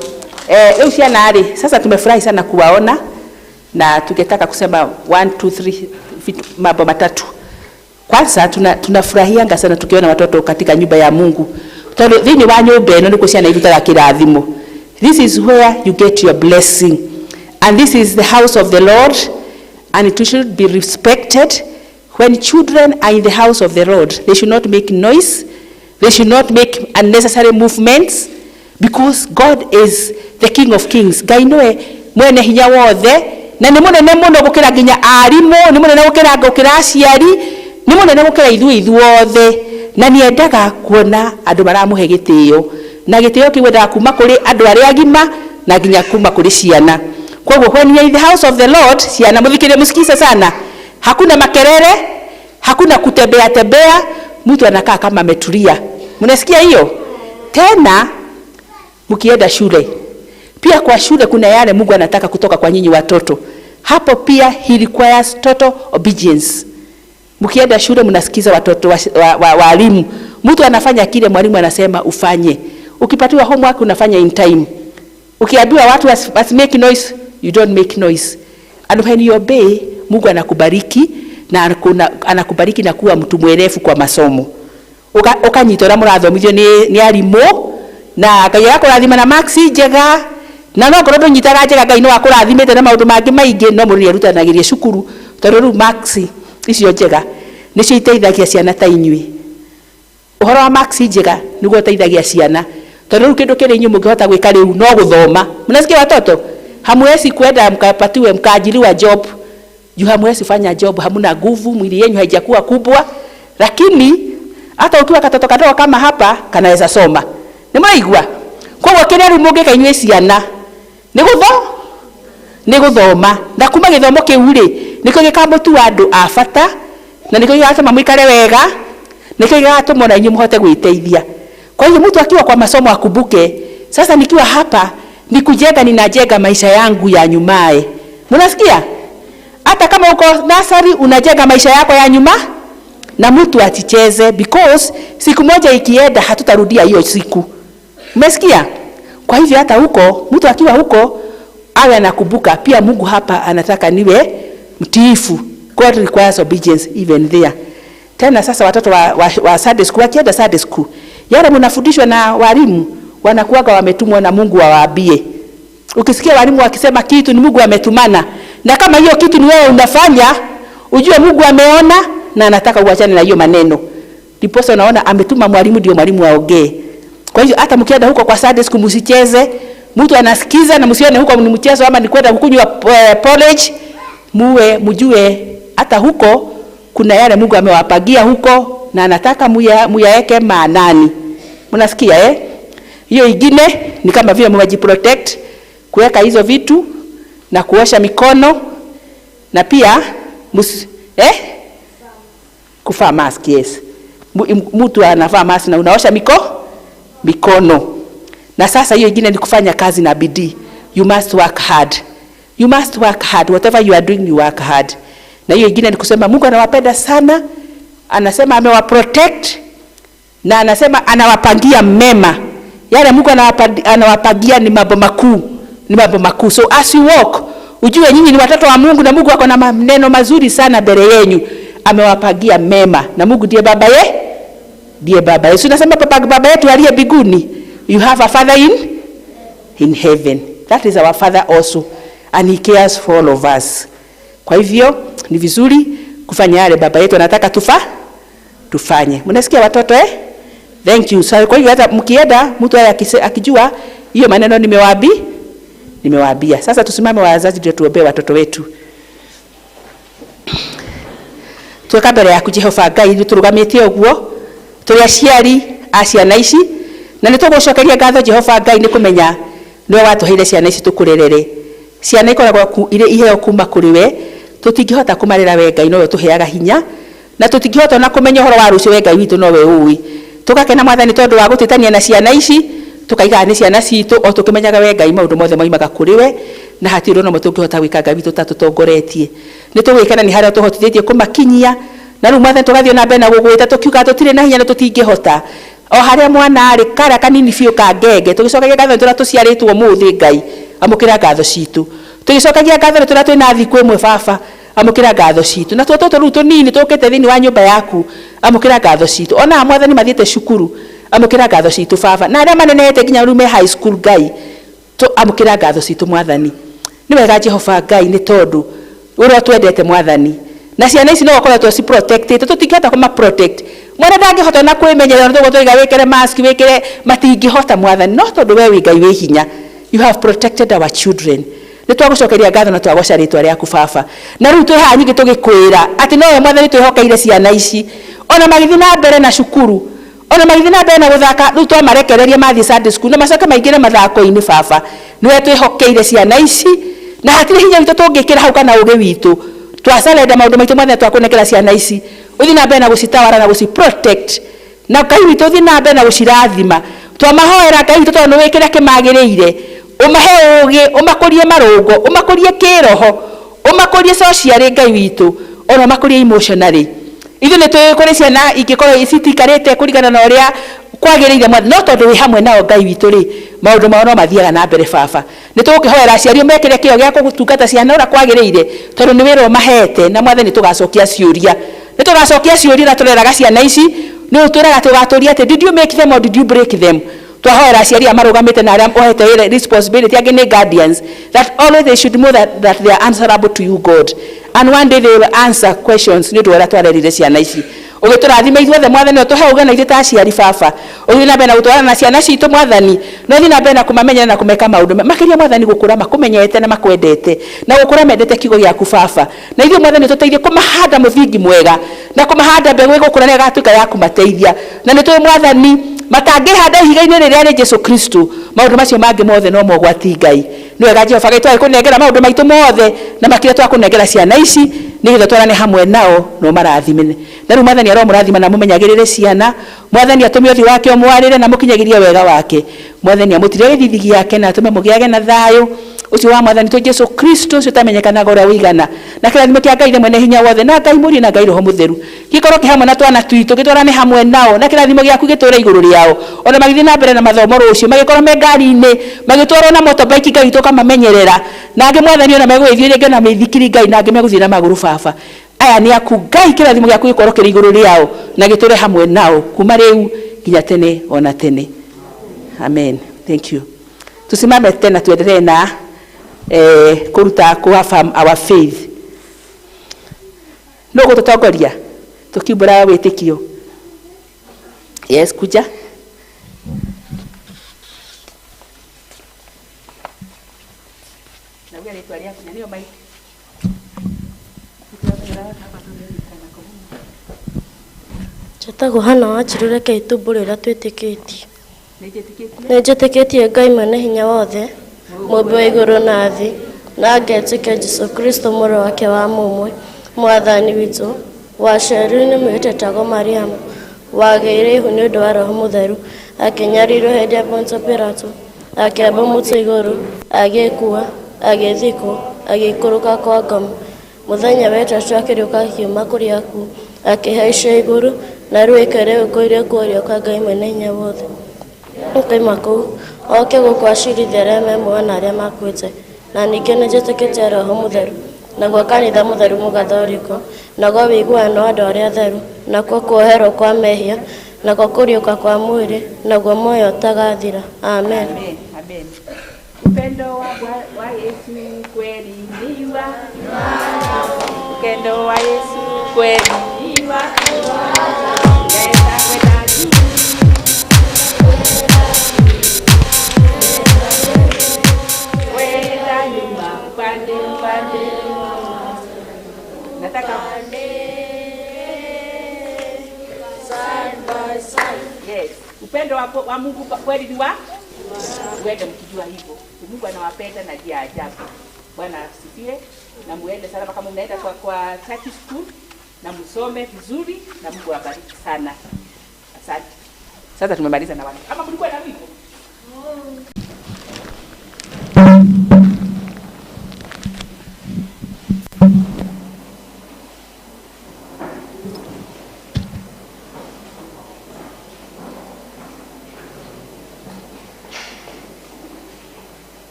Rĩu ciana rĩ, sasa tumefurahi sana kuwaona na tungetaka kusema 1 2 3 vitu, mambo matatu. Kwanza tunafurahianga sana tukiona watoto katika nyumba ya Mungu, tondu thiini wa nyumba ĩno nĩkuo ciana irutaga kĩrathimo. This is where you get your blessing, and this is the house of the Lord, and it should be respected. When children are in the house of the Lord, they should not make noise, they should not make unnecessary movements, because God is the King of Kings. Ngai nĩwe mwene hinya wothe, na nĩ mũnene mũno gũkĩra nginya arimũ, nĩ mũnene gũkĩra aciari, nĩ mũnene gũkĩra ithuĩ ithuothe, na nĩ endaga kuona andũ maramũhe gĩtĩo, na gĩtĩo kĩu endaga kuma kũrĩ andũ arĩa agima na nginya kuma kũrĩ ciana. Koguo when you are in the house of the Lord, ciana mũthikĩrĩrie, mũsikize sana, hakuna makelele, hakuna kutembea tembea, mtu anakaa kama ametulia. Mnasikia hiyo? Tena mkienda shule pia, kwa shule kuna yale Mungu anataka kutoka kwa nyinyi watoto. Hapo pia he requires total obedience. Mkienda shule mnasikiza watoto walimu. Mtu anafanya kile mwalimu anasema ufanye. Ukipatiwa homework unafanya in time. Ukiambiwa watu wasi make noise, you don't make noise. And when you obey, Mungu anakubariki na anakubariki na kuwa mtu mwerevu kwa masomo. Ukanyita ũrĩa mũrathomithio nĩ arimũ, na Ngai agakũrathima na marks njega, na no ngorwo ndũnyitaga njega, Ngai no akũrathimĩte na maũndũ mangĩ maingĩ, no mũndũ nĩerutanagĩria cukuru, tondũ rĩu marks icio njega nĩcio iteithagia ciana ta inyuĩ. Ũhoro wa marks njega nĩguo ũteithagia ciana, tondũ rĩu kĩndũ kĩrĩa inyuĩ mũngĩhota gwĩka rĩu no gũthoma. Mnasikia watoto? Hamwezi kwenda mkapatiwe mkaajiriwa job juu hamwezi fanya job, hamuna nguvu, mwili yenu haijakuwa kubwa, lakini hata ukiwa katoto kadogo kama hapa kanaweza soma. Nĩ mwaigua? Koguo kĩrĩa rĩu mũngĩka inyuĩ ciana nĩ gũthoma, na kuma gĩthomo kĩu rĩ nĩkĩo gĩkamũtua andũ a bata, na nĩkĩo gĩgatũma mũikare wega, nĩkĩo gĩgatũma ona inyuĩ mũhote gwĩteithia. Kwa hiyo mtu akiwa kwa masomo akumbuke, sasa nikiwa hapa ni kujenga, ninajenga maisha yangu ya nyumae. Mnasikia? Hata kama uko nursery unajenga maisha yako ya nyuma, na mtu aticheze, because siku moja ikienda hatutarudia hiyo siku. Umesikia? Kwa hivyo hata huko mtu akiwa huko awe anakumbuka pia Mungu hapa anataka niwe mtiifu. God requires obedience even there. Tena sasa watoto wa Sunday school wakienda Sunday school, yale mnafundishwa na walimu wanakuwaga wametumwa na Mungu awaambie. Ukisikia walimu wakisema kitu ni Mungu ametumana, na kama hiyo kitu ni wewe unafanya, ujue Mungu ameona na anataka uachane na hiyo maneno. Ndiposa unaona ametuma mwalimu ndio mwalimu aongee. Kwa hiyo hata mkienda huko kwa Sunday school msicheze, mtu anasikiza na msione huko ni mchezo ama ni kwenda kukunywa porridge. Muwe mjue hata huko kuna yale Mungu amewapagia huko na anataka muyaeke maanani. Mnasikia eh? Hiyo ingine ni kama vile mwajiprotect, kuweka hizo vitu na kuosha mikono na pia kuvaa mask, yes. Mtu anavaa mask na unaosha mikono. Na sasa hiyo ingine ni kufanya kazi na bidii. You must work hard. You must work hard. Whatever you are doing, you work hard. Na hiyo ingine ni kusema Mungu anawapenda sana. Anasema amewaprotect na anasema anawapangia mema. Yale Mungu anawapangia ni mambo makuu, ni mambo makuu. So as you walk, ujue nyinyi ni watoto wa Mungu na Mungu ako na maneno mazuri sana mbele yenu. Amewapangia mema na Mungu ndiye baba ye, ndiye baba yetu. Tunasema baba yetu aliye mbinguni. You have a father in heaven. That is our father also, and he cares for all of us. Kwa hivyo ni vizuri kufanya yale baba yetu anataka tufanye. Mnasikia watoto eh? Thank you. So, kwa hivyo hata mkienda mtu haya akijua hiyo maneno nimewaambia. Sasa tusimame wazazi ndio tuombee watoto wetu. Tuweka mbere yaku Jehova Ngai turugamĩtie ũguo tũrĩ aciari a ciana ici na nĩ tũgũcokeria ngatho Jehova Ngai nĩ kũmenya nĩwe watũheire ciana ici tũkũrerere. Ciana ikoragwo irĩ iheo kuma kũrĩ we, tũtingĩhota kũmarera we Ngai nowe ũtũheaga hinya, na tũtingĩhota ona kũmenya ũhoro wa rũciũ we Ngai witũ nowe ũĩ. Tũgakena Mwathani tondũ wa gũtĩtania na ciana ici, tũkaigaga nĩ ciana citũ o tũkĩmenyaga we Ngai maũndũ mothe moimaga kũrĩ we, na hatirĩ ũndũ tũngĩhota gwĩka Ngai witũ ũtatũtongoretie. Nĩ tũgwĩkena nĩ harĩa tũhotithĩtie kũmakinyia, na rĩu Mwathani tũgathiĩ na mbere na gũgwĩta tũkiuga tũtirĩ na hinya na tũtingĩhota. O harĩa mwana arĩ karĩa kanini biũ ka ngenge, tũgĩcokagia ngatho nĩ tũrĩa tũciarĩtwo ũmũthĩ Ngai, amũkĩra ngatho citũ. Tũgĩcokagia ngatho nĩ tũrĩa twĩna thikũ ĩmwe baba, Amũkĩra ngatho citũ. Na tuo rĩu tũnini tũkĩte thĩinĩ wa nyũmba yaku, amũkĩra ngatho citũ. Ona mwathani mathiĩte cukuru, amũkĩra ngatho citũ baba. Na arĩa manenehete nginya rĩu me high school Ngai, amũkĩra ngatho citũ mwathani. Nĩ wega Jehova Ngai nĩ tondũ ũrĩa twendete mwathani. Na ciana ici no gũkorwo ci protected, tũtingĩhota kũma protect. Mwana ndangĩhota na kwĩmenyerera nĩ tũgũtũiga wĩkĩre mask, wĩkĩre, matingĩhota mwathani. No tondũ we wĩ Ngai wĩ hinya, you have protected our children. Nĩ twagũcokeria ngatho na twagoca rĩtwa rĩaku baba. Na rĩu twĩ haha nyingĩ tũgĩkwĩra atĩ nowe mwathani twĩhokeire ciana ici. Ona magĩthiĩ na mbere na cukuru, ona magĩthiĩ na mbere na gũthaka, rĩu twamarekereria mathiĩ Sunday school na macoke maingĩre mathako-inĩ baba. Nĩwe twĩhokeire ciana ici na hatirĩ hinya witũ tũngĩkĩra hau kana ũgĩ witũ. Twacarenda maũndũ maitũ mothe twakũnengera ciana ici. Ũthiĩ na mbere na gũcitawara na gũci protect. Na Ngai witũ ũthiĩ na mbere na gũcirathima. Twamahoera Ngai witũ tondũ nĩ wĩkĩra kĩmagĩrĩire. Ũmahe ũgĩ, ũmakũrie marũngo, ũmakũrie kĩroho, ũmakũrie socially Ngai witũ, ona ũmakũrie emotionally. Ithuĩ nĩ tũĩ kũrĩ ciana ingĩkorwo citiikarĩte kũringana na ũrĩa kwagĩrĩire mwathani, no tondũ wĩ hamwe nao Ngai witũ rĩ, maũndũ mao no mathiaga na mbere baba. Nĩ tũgũkĩhoera aciari mekĩre kĩyo gĩa gũtungata ciana ũrĩa kwagĩrĩire, tondũ nĩ wĩra ũmahete na mwathani tũgacokia ciũria. Nĩ tũgacokia ciũria na tũreraga ciana ici, nĩ ũtwĩraga tũgatũria atĩ did you make them or did you break them? Twahoera aciari aya marũgamĩte na arĩa ohete wĩra responsibility angĩ nĩ guardians, that always they should know that they are answerable to you God, and one day they will answer questions nĩ ũndũ wa ũrĩa twarerire ciana ici. Ũgĩtũrathima ithuothe mwathani, ũtũhe ũũgĩ na ithuĩ ta aciari baba. Ũthiĩ na mbere na gũtwarana na ciana citũ mwathani, na ũthiĩ na mbere na kũmamenyera na kũmeka maũndũ makĩria mwathani, gũkũra makũmenyete na makwendete, na gũkũra mendete kiugo gĩaku baba. Na ithuĩ mwathani tũteithie kũmahanda mũthingi mwega na kũmahanda mbegũ ĩgũkũra na ĩgatuĩka ya kũmateithia. Na nĩ tũĩ mwathani matangĩhanda ihiga-inĩ rĩrĩa rĩ Jesu Kristo, maũndũ macio mangĩ mothe no mogwati Ngai. Nĩ wega Jehova Ngai twagĩkũnengera maũndũ maitũ mothe na makĩria twakũnengera ciana ici nĩgetha twarane hamwe nao na ũmarathime. Na rĩu mwathani aromũrathima na mũmenyagĩrĩre ciana. Mwathani atũme ũthiũ wake ũmwarĩre na mũkinyagĩrie wega wake. Mwathani amũtirĩre gĩthithi gĩake na atũme mũgĩage na thayũ ũcio wa mwathani tũ Jesu Kristo ũcio ũtamenyekanaga ũrĩa ũigana. Na kĩrathimo kĩa Ngai mwene hinya wothe na Ngai Mũriũ na Ngai Roho Mũtheru gĩkorwo kĩ hamwe na twana twitũ, gĩtwarane hamwe nao, na kĩrathimo gĩaku gĩtũre igũrũ rĩao. Ona magĩthiĩ na mbere na mathomo rũciũ, magĩkorwo me ngari-inĩ, magĩtwarwo na motorbike Ngai witũ ũkamamenyerera. Na angĩ mwathani ona megũgĩthiĩ rĩngĩ na mĩithikiri Ngai, na angĩ megũthiĩ na magũrũ baba. Aya nĩ aku Ngai, kĩrathimo gĩaku gĩkorwo kĩrĩ igũrũ rĩao na gĩtũre hamwe nao kuma rĩu nginya tene ona tene. Amen. Thank you. Tusimame tena tuendelee na kũruta kũ-affirm our faith. No gũtũtongoria tukiumbũra wĩtĩkio. Yes, kuja. Na uge rĩtwa rĩaku na nĩyo mic. Njĩtagwo Hana Wanjiru, reke itumbũre ũrĩa twĩtĩkĩtie. Nĩ njĩtĩkĩtie Ngai mwene hinya wothe, mũmbi wa igũrũ na thĩ, na ngetĩkia Jesũ Kristo mũrũ wake wa mũmwe, mwathani witũ, waciarirwo nĩ mũirĩtu wetagwo Mariamu, wagĩire ihu nĩ ũndũ wa Roho Mũtheru, akĩnyarirwo hĩndĩ ya Pontio Pilato, akĩambwo mũtĩ igũrũ, agĩkua, agĩthikwo, agĩikũrũka kwa ngoma. Mũthenya wa ĩtatũ akĩriũka akiuma kũrĩ akuũ, akĩhaica igũrũ, na rĩu aikarĩte guoko kwa ũrĩo kwa Ngai mwene hinya wothe. Akoima kũu, oke gũkũ acirithie arĩa me muoyo na arĩa makuĩte. Na ningĩ nĩ njĩtĩkĩtie Roho Mũtheru, naguo kanitha mũtheru mũgathoriko, naguo ũiguano wa andũ arĩa atheru, nakuo kuoherwo kwa mehia, nakuo kũriũka kwa mwĩrĩ, naguo muoyo ũtagathira. Amen. Amen. Amen. Upendo wa Yesu kweli ni wa, upendo wa Yesu kweli ni wa, Kwenda kwenda juu. Kwenda nyuma upande upande. Nataka yes. Upendo wa Mungu kweli ni wa uende mkijua hivyo. Mungu anawapenda na njia ya ajabu. Bwana asifiwe. Na muende salama kama mnaenda kwa church school, na msome vizuri na Mungu awabariki sana. Asante. Sasa tumemaliza na wale. Kama mlikuwa na wimbo.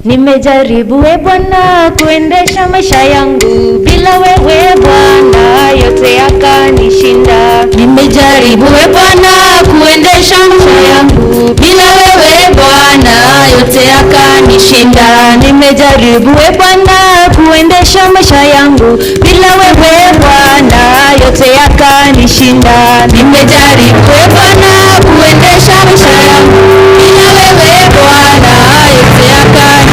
Nimejaribu we Bwana kuendesha maisha yangu bila wewe Bwana, yote yakanishinda. Nimejaribu we Bwana kuendesha maisha yangu bila wewe Bwana, yote yakanishinda. Nimejaribu we Bwana kuendesha maisha yangu bila wewe Bwana, yote yakanishinda. Nimejaribu we Bwana kuendesha maisha yangu bila wewe Bwana, yote yakanishinda.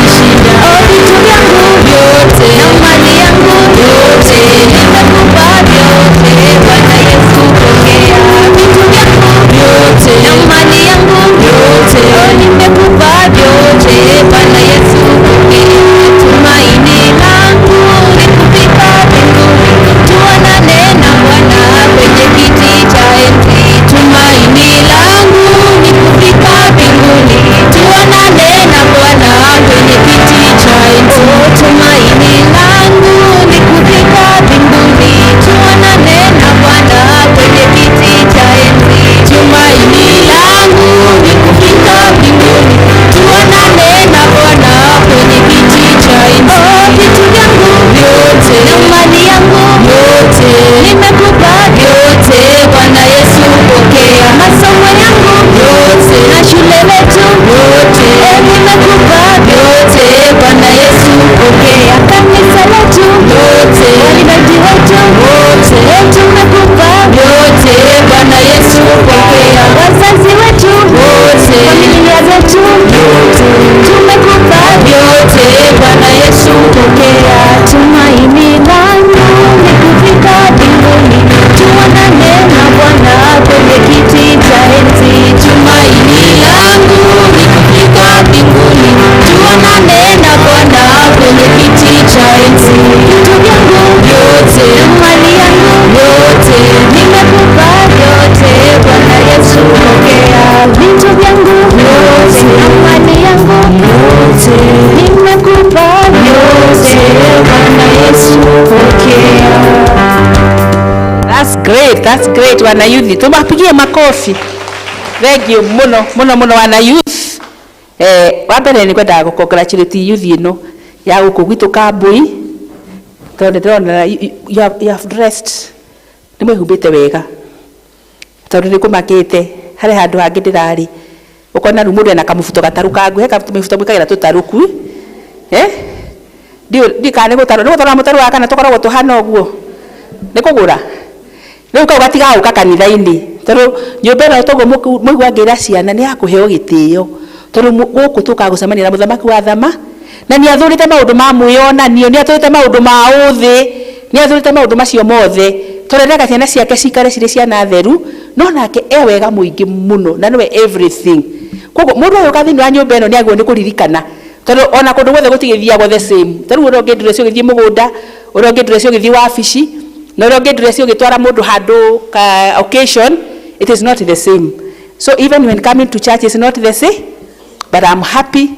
Oh, vitu vyangu Vyote na mali yangu vyote nimekupa vyote, Bwana Yesu pokea. Vitu vyangu vyote na mali yangu vyote oh, nimekupa vyote, Bwana Yesu pokea. Tumaini langu ni kufika mbinguni, tuonane na Bwana kwenye kiti cha enzi. Tumaini langu ni kufika mbinguni, tuonane na Bwana kwenye kiti cha enzi. Oh, tumaini langu ni kufika mbinguni, tuonane na Bwana kwenye kiti cha enzi. Tumaini langu ni kufika mbinguni, tuonane na Bwana kwenye kiti cha enzi. Oh, vitu vyangu Vyote na mali yangu vyote nimekupa vyote, Bwana Yesu pokea. masomo yangu Vyote na shule letu vyote eh, nimekupa vyote, Bwana Yesu pokea. kanisa letu Vyote walimbaji wetu wote eh, tumekupa vyote, Bwana Yesu pokea. wazazi wetu Wote familia zetu vyote tumekupa vyote, Bwana Yesu pokea. Tumaini langu ni kufika mbinguni, tuonane na Bwana kwenye kiti cha enzi. Tumaini langu ni kufika mbinguni, tuonane na Bwana kwenye kiti cha enzi. Vitu vyangu Vyote na mali yangu vyote nimekupa vyote, Bwana Yesu pokea. Vitu vyangu Vyote. na mali yangu vyote nimekupa vyote, Bwana Yesu pokea. That's great, that's great wana youth. Tumapigie makofi. Thank you muno muno muno wana youth. Wa mbere nĩ ngwendaga gũ congratulate youth ĩno ya gũkũ gwitũ Kambui tondũ ndĩrona you have dressed, nĩ mwĩhumbĩte wega tondũ nĩ kũmakĩte harĩ handũ hangĩ ndĩrarĩ ũkona rĩu mũndũ ena kamũbuto gatarũkangu, he kamũbuto mwĩkagĩra tũtarũku, eh, ndiũ kana nĩ gũtarũ, nĩ gũtarũra mũtarũ wa kana tũkoragwo tũhana ũguo nĩ kũgũra rĩu kau gatigagũka kanitha-inĩ tondũ nyũmba ĩno toguo mũigua ngĩra ciana nĩ ya kũheo gĩtĩo tondũ gũkũ tũkaga gũcemania na mũthamaki wa thama na nĩ athũrĩte maũndũ ma mwĩyonanio, nĩ athũrĩte maũndũ ma ũthĩ, nĩ athũrĩte maũndũ macio mothe tondũ endaga ciana ciake cikare cirĩ ciana theru, no nake e wega mũingĩ mũno na nĩwe everything. Koguo mũndũ agĩũka thĩinĩ wa nyũmba ĩno nĩ agĩrĩirwo nĩ kũririkana tondũ ona kũndũ guothe gũtigĩthiagwo the same. Ta rĩu ũrĩa ũngĩ dress ũgĩthiĩ mũgũnda, ũrĩa ũngĩ dress ũgĩthiĩ wabici, na ũrĩa ũngĩ dress ũgĩtwara mũndũ handũ ka occasion, it is not the same. So even when coming to church it's not the same, but I'm happy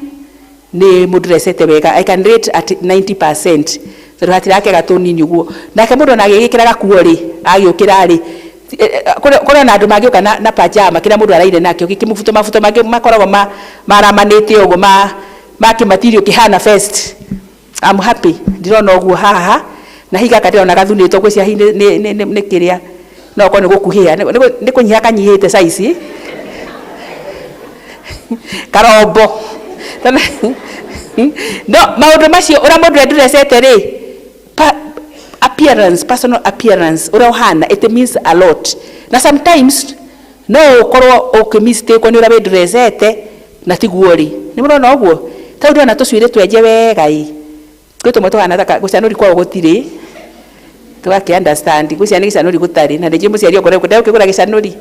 nĩ mũndrecete wega. I can rate at 90% tondũ hatirakĩaga tũnini ũguo. Nake mũndũ ona agĩgĩkĩra gakuo rĩ, agĩũkĩra rĩ, kũrĩ ona andũ mangĩũka na pajama kĩrĩa mũndũ araire nakĩo gĩkĩmũbuto mabuto mangĩ makoragwo maramanĩte ũguo ma kĩmatirio kĩhana first. I'm happy ndirona ũguo haha na hihi gaka ndĩrona gathunĩtwo ngwĩciria hihi nĩ kĩrĩa no okorwo nĩ gũkuhĩha nĩ kũnyiha kanyihĩte size karombo. No maũndũ macio ũrĩa mũndũ endrecete rĩ, appearance, personal appearance ũrĩa ũhana, it means a lot. Na sometimes no ũkorwo ũkĩmistake nĩ ũrĩa wĩndrecete na tiguo rĩ. Nĩ mũrona ũguo? Ta rĩu ndĩrona tũcuĩrĩ twenje wega ĩ, gwĩ tũmwe tũhana ta gũcanũri kwao gũtirĩ, tũgakĩ understand ngwĩciria nĩ gĩcanũri gũtarĩ na nĩ njũĩ mũciari okorwo ndegũkĩgũra gĩcanũri.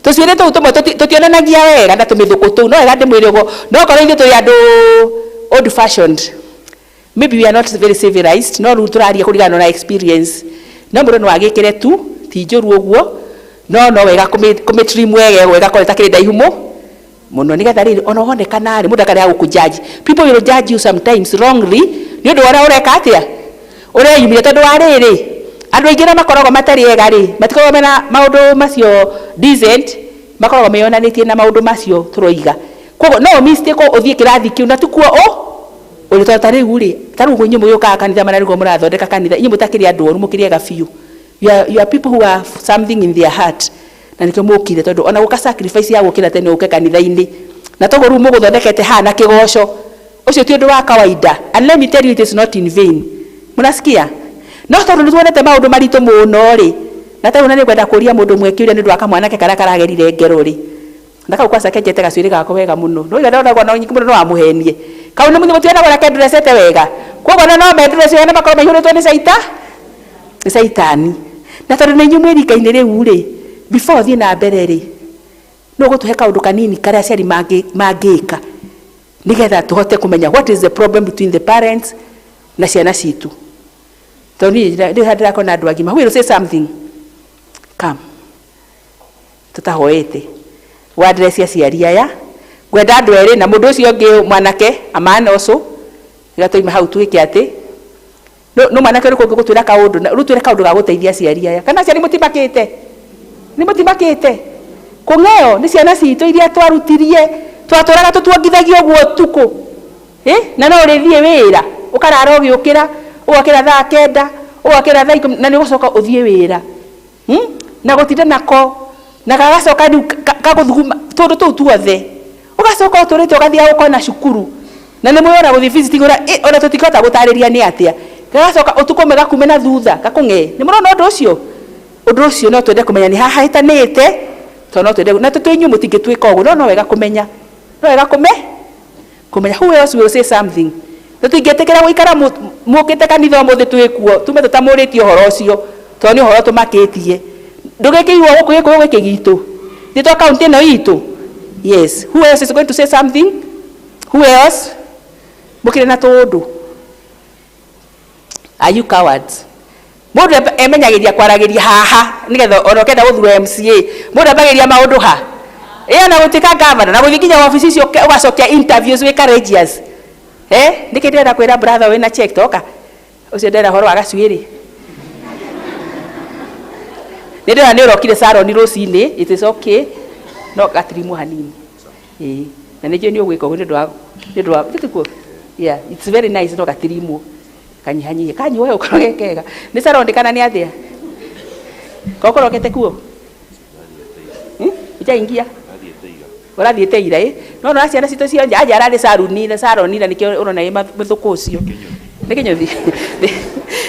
Tũcuĩrĩ tũu tũmwe tũtionanagia wega na tũmĩthũkũ tũu, no wega ndĩmwĩre ũguo, no okorwo ithuĩ tũrĩ andũ old fashioned, maybe we are not very civilized, no rĩu tũraria kũringana na experience, no mũndũ no agĩkĩre tu ti njũru ũguo, no wega kũmĩ trim wega ũguo ĩgakorwo ĩtakĩrĩ ndaihu mũno nĩgetha rĩrĩ ona wonekana rĩ mũndũ akarega gũkũ judge. People will judge you sometimes wrongly nĩ ũndũ wa ũrĩa ũreka atĩa, ũreyumĩria, tondũ wa rĩrĩ andũ aingĩ arĩa makoragwo matarĩ ega rĩ matikoragwo mena maũndũ macio decent, makoragwo meyonanĩtie na maũndũ macio tũroiga. Koguo no mistake ũthiĩ kĩrathi kĩu na tikuo Ũrĩ tondũ ta rĩu rĩ, ta rĩu inyuĩ mũgĩũkaga kanitha mana nĩguo mũrathondeka kanitha, inyuĩ mũtakĩrĩ andũ oru, mũkĩrĩ ega biũ. You are people who have something in their heart. Na nĩkĩo mũkire tondũ ona gũka sacrifice ya gũkĩra tene ũke kanitha-inĩ. Na toguo rĩu mũgũthondekete haha na kĩgoco. Ũcio ti ũndũ wa kawaida. And let me tell you it is not in vain. Mũnasikia? No tondũ nĩ tuonete maũndũ maritũ mũno rĩ, na ta rĩu na nĩ ngwenda kũria mũndũ ũmwe kĩũria nĩ ũndũ wa kamwanake karĩa karagerire ngero rĩ. Na kau kwanza kenjete gacuĩrĩ gako wega mũno. No iga ndona na nyingĩ mũno no amũhenie. Kau nĩ mũtionagwo na kendresete wega. Koguo na no mendress wega na makorwo maihũrĩtwo nĩ caita nĩ caitani. Na tondũ nĩ inyuĩ mwĩ rika-inĩ rĩu rĩ, before thiĩ na mbere rĩ, no ũgũtũhe kaũndũ kanini karĩa aciari mangĩka nĩgetha tũhote kũmenya what is the problem between the parents na ciana citũ. Tondũ niĩ ndĩrakona ndĩrakona andũ agima. Who will say something? Come. Tũtahoete. Wa-address aciari aya. Ngwenda andũ erĩ na mũndũ ũcio ũngĩ mwanake amana ũcio. Rĩrĩa twaima hau twĩke atĩ no mwanake ũrĩkũ ũngĩgũtwĩra kaũndũ na rĩu twĩre kaũndũ ga gũteithia aciari aya. Kana aciari mũtimakĩte? Nĩ mũtimakĩte? Kũng'eo nĩ ciana citũ iria twarutirie twatũraga tũtuongithagia ũguo ũtukũ. Na no ũrĩthiĩ wĩra ũkarara ũgĩũkĩra ũgokĩra thaa 9 ũgokĩra thaa 10 na nĩ ũgũcoka ũthiĩ wĩra. Na gũtinda nako na gagacoka rĩu kagũthuguma tũndũ tũu tuothe ũgacoka ũtũrĩte ũgathiaga ũkona cukuru na nĩ mũĩ ona gũthiĩ visiting ona tũtingĩhota gũtarĩria nĩ atĩa gagacoka ũtukũ ũmwe gakume na thutha gakũng'ee. Nĩ mũrona ũndũ ũcio? Ũndũ ũcio no twende kũmenya nĩ haha hahĩtanĩte tondũ no twende na tũtũ inyuĩ mũtingĩtwĩka ũguo no no wega kũmenya. No wega kũmenya. Who else will say something? Tũtingĩtĩkĩra gũikara mũkĩte kanitha ũmũthĩ twĩkuo tume tũtamũrĩtie ũhoro ũcio tondũ nĩ ũhoro tũmakĩtie. Ndũgĩkĩigua gũkũ gĩkũyũ gĩkĩ gitũ. Nĩ twa kaunti ĩno itũ. Yes. Who else is going to say something? Who else? Mũkĩrĩ na tũũndũ. Are you cowards? Mũndũ emenyagĩria kwaragĩria haha nĩgetha ona ũkenda gũthurwo MCA. Mũndũ ambagĩria maũndũ ha. Ĩyo na gũtuĩka governor na gũthiĩ nginya wabici icio ũgacokia interviews wĩ courageous. Nĩkĩ ndĩrenda kwĩra brother wĩna check toka. Ũcio ndĩrenda ũhoro wa gacuĩrĩ. Nĩ ndĩrona nĩ ũrokire salon rũcinĩ, it is okay. No gatirimu hanini. Ĩĩ. Na nĩ njũĩ nĩ ũgwĩka ũguo nĩ ũndũ wa tikuo. Yeah, it's very nice no gatirimu. Kanyihanyihie. Kanyua we ũkorwo ge kega. Nĩ salon kana nĩ atĩa? Kokorokete kuo? Ujaingia? Ũrathiĩte ira ĩ? No no ciana citũ cio anja ararĩ saruni na salon na nĩkĩo ũrona ĩ mũthũkũ ũcio. Nĩ kĩnyũthi.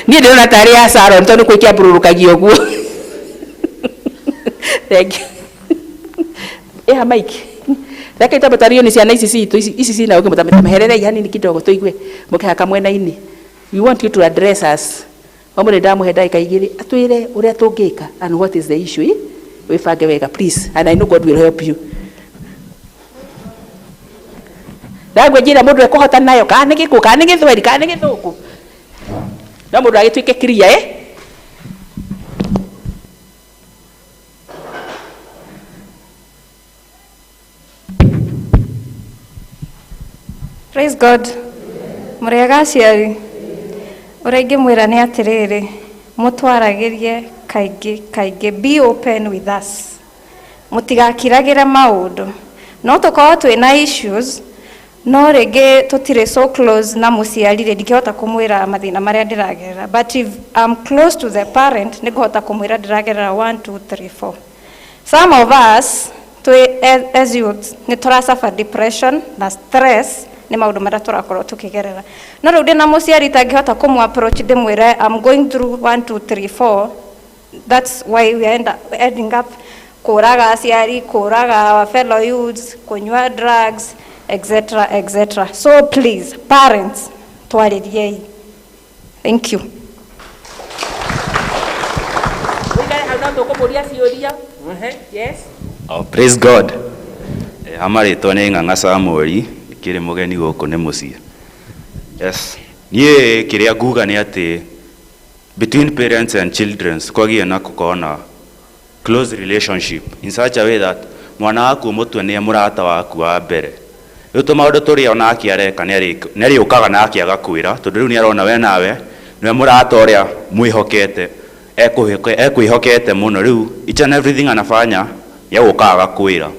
Niĩ ndĩrona tarĩ ya salon tondũ nĩ kũikia ũguo. Thank you. Ĩha mic. Reke twambe twario nĩ ciana ici citũ ici cina ũngĩ mũtamehererei hanini kidogo tũigue mũkĩhaka mwena-inĩ. We want you to address us. Ũmũthĩ ndamũhe ndagĩka 2 atwĩre ũrĩa tũngĩka and what is the issue. Wĩbange wega please and I know God will help you. Ndagwĩnjĩra mũndũ ekũhota nayo kana nĩ gĩkũyũ kana nĩ gĩthweri kana nĩ gĩthũngũ. No mũndũ agĩtuĩke clear eh? Praise God. Mũrĩega aciari. Ũrĩa ingĩmwĩra nĩ atĩrĩrĩ, mũtwaragĩrie kaingĩ kaingĩ, be open with us. Mũtigakiragĩre maũndũ. No tũkorwo twĩna issues, no rĩngĩ tũtirĩ so close na mũciari rĩ, ndingĩhota kũmwĩra mathĩna marĩa ndĩragerera. But if I'm close to the parent, nĩngũhota kũmwĩra ndĩragerera 1, 2, 3, 4. Some of us, twĩ as youths, nĩ tũra depression na stress nĩ maũndũ marĩa tũrakorwo tũkĩgerera. No rĩu ndĩna mũciari itangĩhota kũmũ approach ndĩmwĩre I'm going through 1, 2, 3, 4. That's why we end up, ending up kũraga aciari, kũraga our fellow youths, kũnyua drugs, etc., etc. So please, parents, twarĩriei. Thank you. Ũikare hau no tũkũmũria ciũria. Yes. Oh, praise God. Ha marĩtwa nĩ Ng'ang'a Samuel, kĩrĩ mũgeni gũkũ nĩ mũciĩ. Yes. Niĩ kĩrĩa nguga nĩ atĩ between parents and children kwagĩe na gũkorwo na close relationship in such a way that mwana waku ũmũtue nĩe mũrata waku wa mbere. Rĩu tũmaũndũ tũrĩa onake areka nĩ arĩũkaga nake agakwĩra tondũ rĩu nĩ arona we nawe nĩwe mũrata ũrĩa mwĩhokete ekwĩhokete mũno rĩu each and everything anafanya nĩegũka agakwĩra.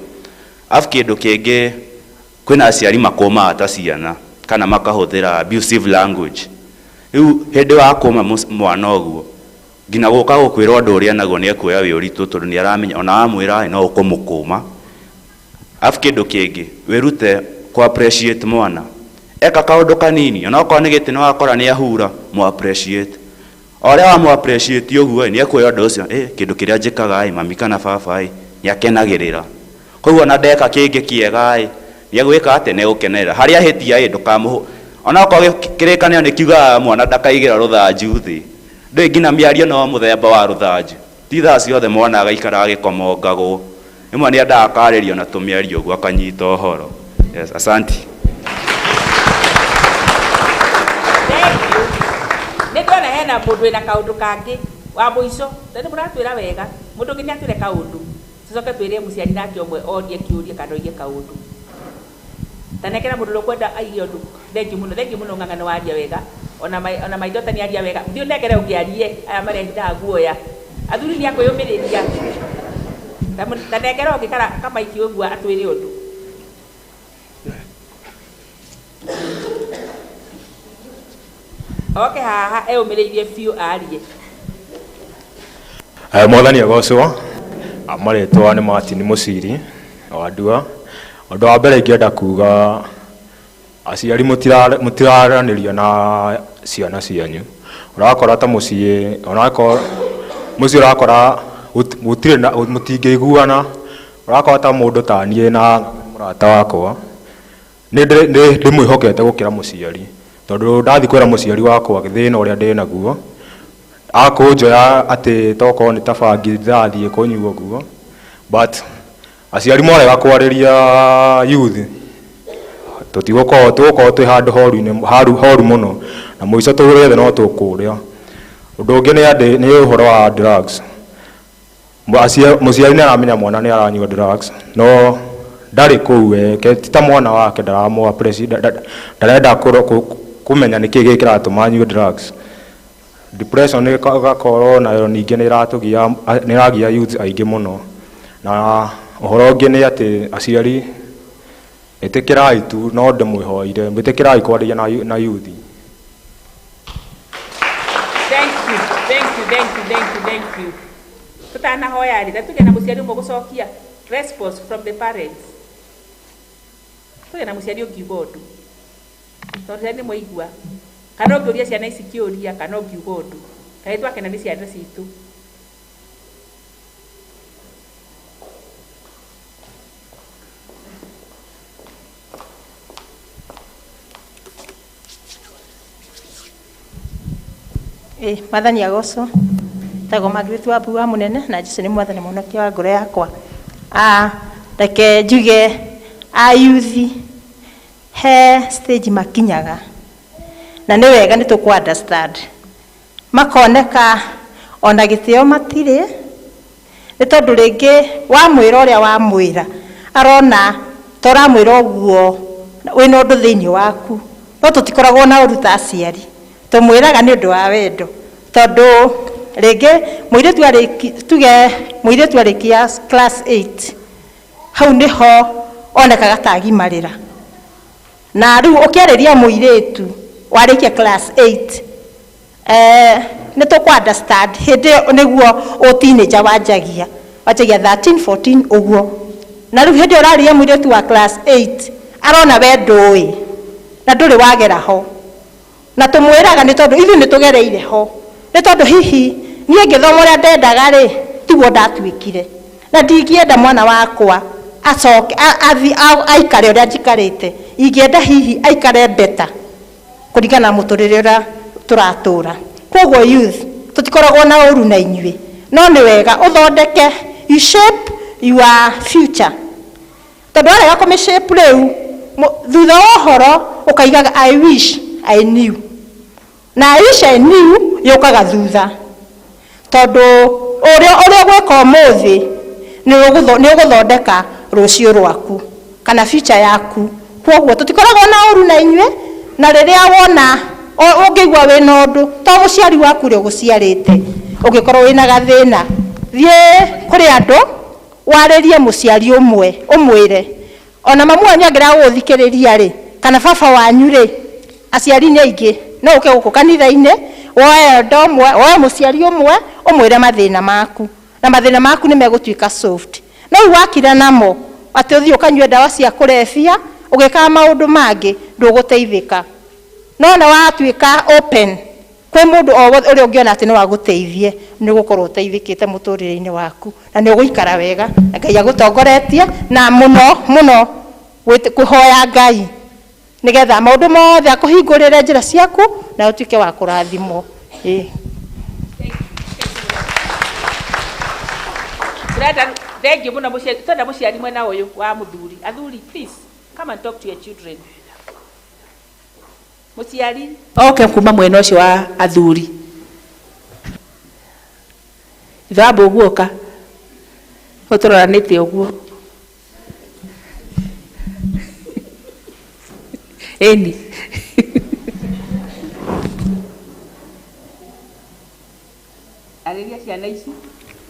Arabu kĩndũ kĩngĩ kwĩna aciari makũmaga ta ciana. kana makahũthĩra abusive language. Rĩu hĩndĩ wa kũma mwana ũguo nginya gũka gũkwĩra ũndũ ũrĩa naguo nĩ ekuoya wĩ ũritũ tondũ nĩ aramenya ona wamwĩra no ũkũmũkũma. Arabu kĩndũ kĩngĩ wĩrute kũ appreciate mwana eka kaũndũ kanini onokorwo nĩ gĩtĩ nĩ wakora nĩ ahura mũ appreciate o ũrĩa wamũ appreciate ũguo nĩ ekuoya ũndũ ũcio kĩndũ kĩrĩa njĩkaga ĩ mami kana baba ĩ nĩ akenagĩrĩra koguo ona ndeka kĩngĩ kĩega ĩ nĩ egwĩka atĩ nĩ egũkenerera harĩa ahĩtia ĩ ndũkamũhũ onokorwo kĩrĩkanĩro nĩ kiugaga mwana ndakaigĩra rũthanju thĩ ndũĩ nginya mĩario no mũthemba wa rũthanju ti thaa ciothe mwana agaikara agĩkomongagwo rĩmwe nĩ endaga akarĩrio na tũmĩario ũguo akanyita ũhoro. Yes, asanti. Thank you. Nĩ ndona hena mũndũ wĩna kaũndũ kangĩ wa mũico na nĩ mũratwĩra wega mũndũ ũngĩ nĩ atwĩre kaũndũ tũcoke twĩre mũciari nake ũmwe orie kĩũria kana oige kaũndũ ta nengera mũndũ ũrĩa ũkwenda aige ũndũ. Thank you mũno, thank you mũno ng'ang'a nĩ waria wega ona my daughter nĩ aria wega thiĩ ũnengere ũngĩ arie aya marehithaga guoya athuri nĩ akwĩyũmĩrĩria ta nengera ũngĩ kamaiki ũguo atwĩre ũndũ. Oke haha eyũmĩrĩirie biũ arie. Mwathani agocwo. Marĩtwa nĩ Martin Mũciri wa Ndua. Ũndũ wa mbere ingĩenda kuga aciari mũtiraranĩria na ciana cianyu. Ũrakora ta mũciĩ onakorwo mũciĩ ũrakora gũtirĩ na mũtingĩiguana. Ũrakora ta mũndũ ta niĩ na mũrata wakwa nĩ ndĩmwĩhokete gũkĩra mũciari tondũ ndathiĩ kwĩra mũciari wakwa thĩna ũrĩa ndĩnaguo akũnjoya atĩ tokorwo nĩ ta bangi ndĩrathiĩ kũnyua ũguo but aciari morega kwarĩria youth tũtigũkorwo tũgũkorwo twĩ handũ horu-inĩ horu mũno na mũico tũrĩothe no tũkũrĩa. Ũndũ ũngĩ nĩ ũhoro wa drugs. Mũciari nĩ aramenya mwana nĩ aranyua drugs no ndarĩ kũu weke ti ta mwana wake ndarenda kũmenya nĩkĩ gĩkĩ kĩratũma anyue drugs. Depression nĩ ĩgakorwo nayo ningĩ nĩ ĩratũgia nĩ ĩragia youth aingĩ mũno. Na ũhoro ũngĩ nĩ atĩ aciari ĩtĩkĩrai tu no ndĩmwĩhoire ĩtĩkĩrai kwaria na youth. Thank you, thank you, thank you, thank you, thank you. Tutanahoya rĩ, na tuge na mũciari ũmwe gũcokia response from the parents. Tuge na mũciari ũngiuga ũndũ. Tondũ ciana nĩ mwaigua. Kana ũngĩũria ciana ici kĩũria kana ũngiuga ũndũ. Kaĩ twakena nĩ ciana citũ. Mwathani agocwo. Tagwo Margaret wa Mbui wa Mũnene na Jesũ nĩ mwathani mũhonokia wa ngoro yakwa. Reke njuge a youth he stage makinyaga na nĩ wega nĩ tũkũ understand makoneka ona gĩtĩo matirĩ nĩ tondũ rĩngĩ wamwĩra ũrĩa wamwĩra arona ta ũramwĩra ũguo wĩna ũndũ thĩinĩ waku no tũtikoragwo na ũru ta aciari tũmwĩraga nĩ ũndũ wa wendo tondũ rĩngĩ mũirĩtu arĩki tuge mũirĩtu arĩkia class 8 hau nĩho onekaga ta agimarĩra na rĩu ũkĩarĩria mũirĩtu warĩkia class 8 nĩ tũkũ understand hĩndĩ ĩyo nĩguo ũ teenager wanjagia 13 14 ũguo na rĩu hĩndĩ ĩyo ũrarĩria mũirĩtu wa class 8 arona we ndũĩ na ndũrĩ wagera ho na tũmwĩraga nĩ tondũ ithuĩ nĩ tũgereire ho nĩ tondũ hihi niĩ ngĩthoma ũrĩa ndendaga rĩ tiguo ndatuĩkire na ndingĩenda mwana wakwa acoke aikare ũrĩa njikarĩte ingĩenda hihi aikare better kũringana na mũtũrĩre ũrĩa tũratũra. Koguo youth tũtikoragwo na ũru na inyuĩ no nĩ wega ũthondeke you shape your future tondũ warega kũmĩ shape rĩu thutha wa ũhoro ũkaigaga I wish I knew na I wish I knew yũkaga thutha tondũ ũrĩa ũgwĩka ũmũthĩ nĩ ũgũthondeka rũciũ rwaku kana future yaku. Koguo tũtikoragwo na ũru na inyuĩ na rĩrĩa wona ũngĩigua wĩna ũndũ to mũciari waku ũrĩa ũgũciarĩte ũngĩkorwo wĩna gathĩna thiĩ kũrĩ andũ warĩrie mũciari ũmwe ũmwĩre ona mamu wanyu angĩrega gũgũthikĩrĩria rĩ Kana baba wanyu rĩ, aciari nĩ aingĩ, no ũke gũkũ kanitha-inĩ woe ndo ũmwe, woe mũciari ũmwe, ũmwĩre mathĩna maku, na mathĩna maku nĩ megũtuĩka soft. No rĩu wakira namo atĩ ũthiĩ ũkanyue ndawa cia kũrebia, ũgĩkaga maũndũ mangĩ, ndũgũteithĩka. No na watuĩka open kwĩ mũndũ o wothe ũrĩa ũngĩona atĩ no agũteithie, nĩ ũgũkorwo ũteithĩkĩte mũtũrĩre-inĩ waku, na nĩ ũgũikara wega, na Ngai agũtongoretie, na mũno mũno kũhoya Ngai nĩgetha maũndũ mothe akũhingũrĩre njĩra ciaku na ũtuĩke wa kũrathimwo. Ĩĩ. Turenda thank you muno muciari, twenda muciari mwena uyu wa muthuri. Athuri, please come and talk to your children. Muciari oke kuma mwena ucio wa athuri. Ithe wa mbũguoka ũtũroranĩte ũguo. Ĩni. Arĩria ciana ici.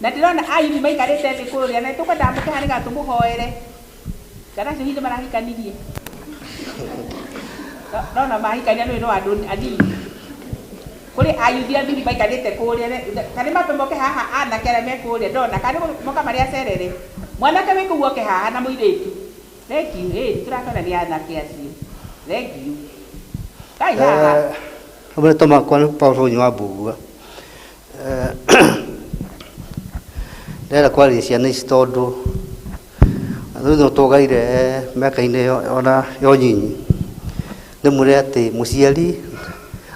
Na ndĩrona ayuthi maikarĩte thĩ kũrĩa, na tũkwendaga mũke haha nĩgetha tũmũhoere. Ciana icio hihi nĩ marahikanirie? Ndona mahikania nĩ no andũ anini. Kũrĩ ayuthi athuri maikarĩte kũrĩa, kana mambe moke haha anake arĩa me kũrĩa ndona, kana moka marĩ acerere. Mwanake wĩ kũu oke haha na mũirĩtu. Thank you, ĩĩ tũrakena nĩ anake acio. Thank you. Kai haha. Marĩtwa makwa nĩ Paul Honyi wa Mbugua. Ndĩrenda kwarĩria ciana ici tondũ thutha tũgaire mĩaka-inĩ ona ya ũnyinyi. Ndĩmwĩre atĩ mũciari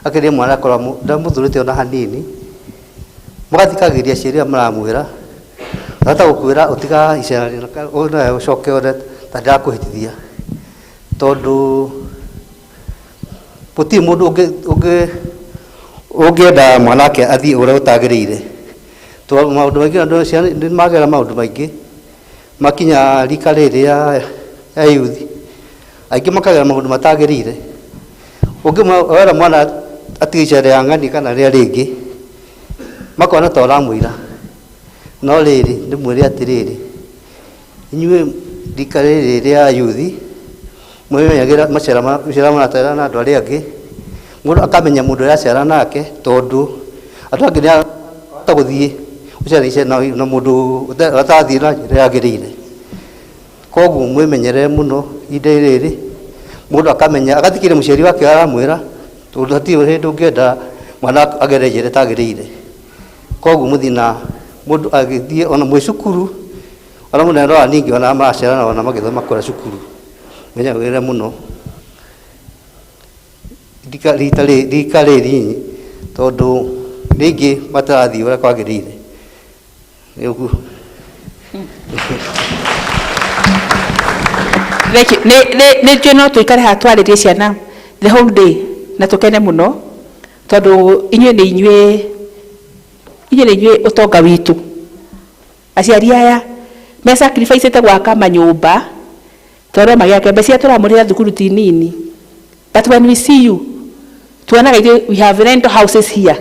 akĩria mwana akorwo ndamũthurĩte ona hanini, mũgathikagĩrĩria aciari arĩa maramwĩra, ahota gũkwĩra ũtiga icera nawe ũcoke one ta ndĩrakũhĩtithia. Tondũ gũtirĩ mũndũ ũngĩenda mwana wake athiĩ ũrĩa ũtagĩrĩire. Tondũ maũndũ maingĩ andũ ciana nĩ magera maũndũ maingĩ, makinya rika rĩrĩ ya youth, aingĩ makagera maũndũ matagĩrĩire. Ũngĩmwera mwana atige icera rĩa ng'ani kana rĩa rĩngĩ, makona ta ũramũira. No rĩrĩ, ndĩmwĩre atĩrĩrĩ, inyuĩ rika rĩrĩ rĩa youth, mwĩmenyagĩra macera mũracera na andũ arĩa angĩ, mũndũ akamenya mũndũ ũrĩa acera nake, tondũ andũ angĩ nĩ ahota gũthiĩ gũcera icera na mũndũ ũtathiĩ na njĩra yagĩrĩire. Koguo mwĩmenyerere mũno ihinda rĩrĩ, mũndũ akamenya, agathikĩrĩria mũciari wake aramwĩra, tondũ hatirĩ hĩndĩ ũngĩenda mwana agere njĩra ĩtagĩrĩire. Koguo mũthiĩ na mũndũ agĩthiĩ ona mwĩ cukuru, ona mũnene wa ningĩ ona maracera ona magĩthoma kũrĩa cukuru, menyagĩrĩre mũno rika rĩrĩ inyi, tondũ rĩngĩ matarathiĩ ũrĩa kwagĩrĩire. Nĩ ũguo. Thank you. Nĩ njũĩ no tũikare haha twarĩrie ciana the whole day na tũkene mũno, tondũ inyuĩ nĩ inyuĩ, inyuĩ nĩ inyuĩ ũtonga witũ. Aciari aya me sacrifice gwaka manyũmba tondũ magĩake mbeca iria tũramũrĩra thukuru ti nini. But when we see you, tuonaga ithuĩ we have rental houses here.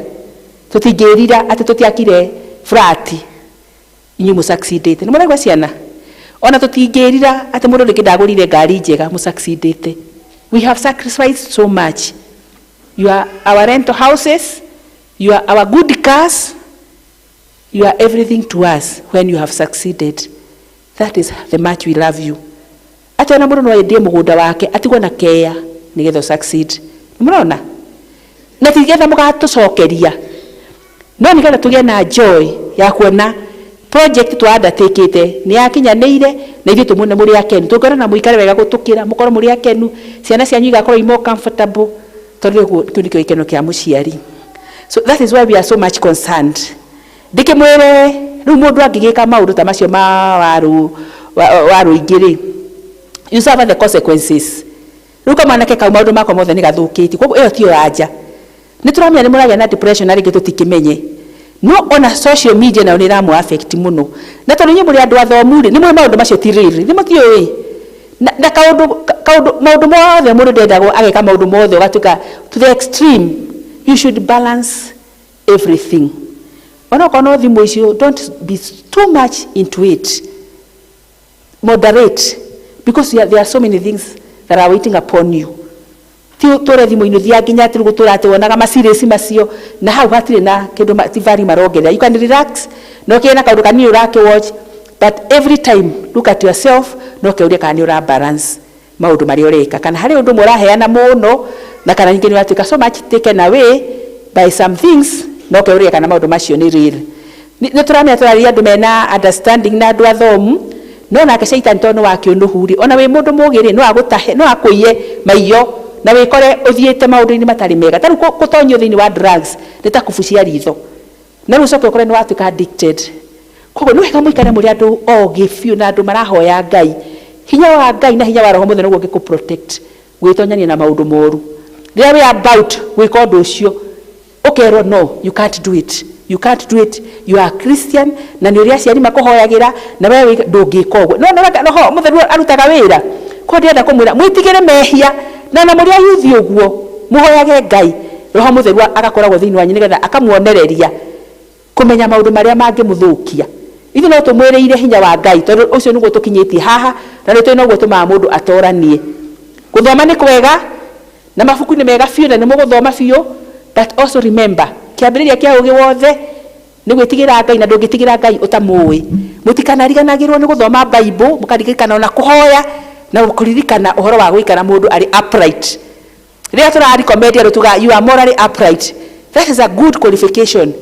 Tũtingĩrira atĩ tũtiakire flat inyuĩ mũ succeedĩte. Nĩ mũraigua ciana? Ona tũtingĩrira atĩ mũndũ rĩngĩ ndagũrire ngari njega mũ succeedĩte. We have sacrificed so much. You are our rental houses, you are our good cars, you are everything to us when you have succeeded. That is the much we love you. Atĩ ona mũndũ no endie mũgũnda wake atigwo na keya nĩgetha succeed. Nĩ mũrona? Na ti getha mũgatũcokeria, no nĩgetha tũgĩe na joy ya kuona project twa undertakeĩte nĩ yakinyanĩire na ithuĩ tũmuone mũrĩ akenu. Tũngĩona na mũikare wega gũtũkĩra, mũkorwo mũrĩ akenu, ciana cianyu igakorwo i more comfortable, tondũ kĩu nĩkĩo gĩkeno kĩa mũciari. So that is why we are so much concerned. Ndĩkĩmwĩre rĩu mũndũ angĩgĩka maũndũ ta macio ma waru ingĩ rĩ, you suffer the consequences. Rĩu kamwanake kau maũndũ makwa mothe nĩ gathũkĩtie, koguo ĩyo tiyo anja. Nĩ tũramenya nĩ mũragĩa na depression na rĩngĩ tũtikĩmenye. No ona social media nayo nĩ ĩramũ affect mũno. Na tondũ inyuĩ mũrĩ andũ athomu rĩ, nĩ mũĩ maũndũ macio ti real, nĩ mũtiũĩ. Na kaũndũ, kaũndũ, maũndũ mothe mũndũ ndendagwo ageka maũndũ mothe ũgatuĩka to the extreme. You should balance everything. Onokorwo no thimũ icio, don't be too much into it. Moderate, because there are so many things that are waiting upon you. Ti ũtũre thimũ-inĩ ũthiaga nginya atĩ rĩu gũtũra atĩ wonaga ma series macio na hau hatirĩ na kĩndũ ti value marongerera. You can relax na ũkĩgĩe na kaũndũ kanini ũrakĩ watch, but every time look at yourself na ũkeuria kana nĩ ũra balance maũndũ marĩa ũreka, kana harĩ ũndũ ũmwe ũraheana mũno na kana ningĩ nĩ ũratuĩka so much taken away by some things na ũkeuria kana maũndũ macio nĩ real. Nĩ tũramenya tũrarĩria andũ mena understanding na andũ athomu, no nake caitani tondũ nĩ wa kĩũnũhu rĩ, ona wĩ mũndũ mũgĩ rĩ, no agũtahe, no akũiye maiyo na wĩkore ũthiĩte maũndũ-inĩ matarĩ mega. Ta rĩu gũtonyio thĩinĩ wa drugs nĩ ta kũbucia ritho, na rĩu ũcoke ũkore nĩ watuĩka addicted. Koguo nĩ wega mũikare mũrĩ andũ ogĩ biũ na andũ marahoya Ngai. Hinya wa Ngai na hinya wa Roho Mũtheru nĩguo ũngĩkũ protect gwĩtonyania na maũndũ moru. Rĩrĩa wĩ about gwĩka ũndũ ũcio, ũkerwo no, you can't do it, you can't do it, you are a Christian, na nĩ ũrĩa aciari makũhoyagĩra na we ndũngĩka ũguo. No nĩ Roho Mũtheru arutaga wĩra. Koguo ndĩrenda kũmwĩra mwĩtigĩre mehia, na ona mũrĩ ayuthi ũguo mũhoyage Ngai, Roho Mũtheru agakoragwo thĩinĩ wanyu nĩgetha akamuonereria kũmenya maũndũ marĩa mangĩmũthũkia. Ithuĩ no tũmwĩrĩire hinya wa Ngai tondũ ũcio nĩguo tũkinyĩtie haha, na nĩ tũĩ noguo ũtũmaga mũndũ atoranie. Gũthoma nĩ kwega na mabuku nĩ mega biũ na nĩ mũgũthoma biũ, but also remember kĩambĩrĩria kĩa ũgĩ wothe nĩ gwĩtigĩra Ngai, na ndũngĩtigĩra Ngai ũtamũĩ. Mũtikanariganagĩrwo nĩ gũthoma Bible, mũkaririkana ona kũhoya na kũririkana ũhoro wa gũikara mũndũ arĩ upright. Rĩrĩa tũra recommend andũ tuga you are morally upright, that is a good qualification.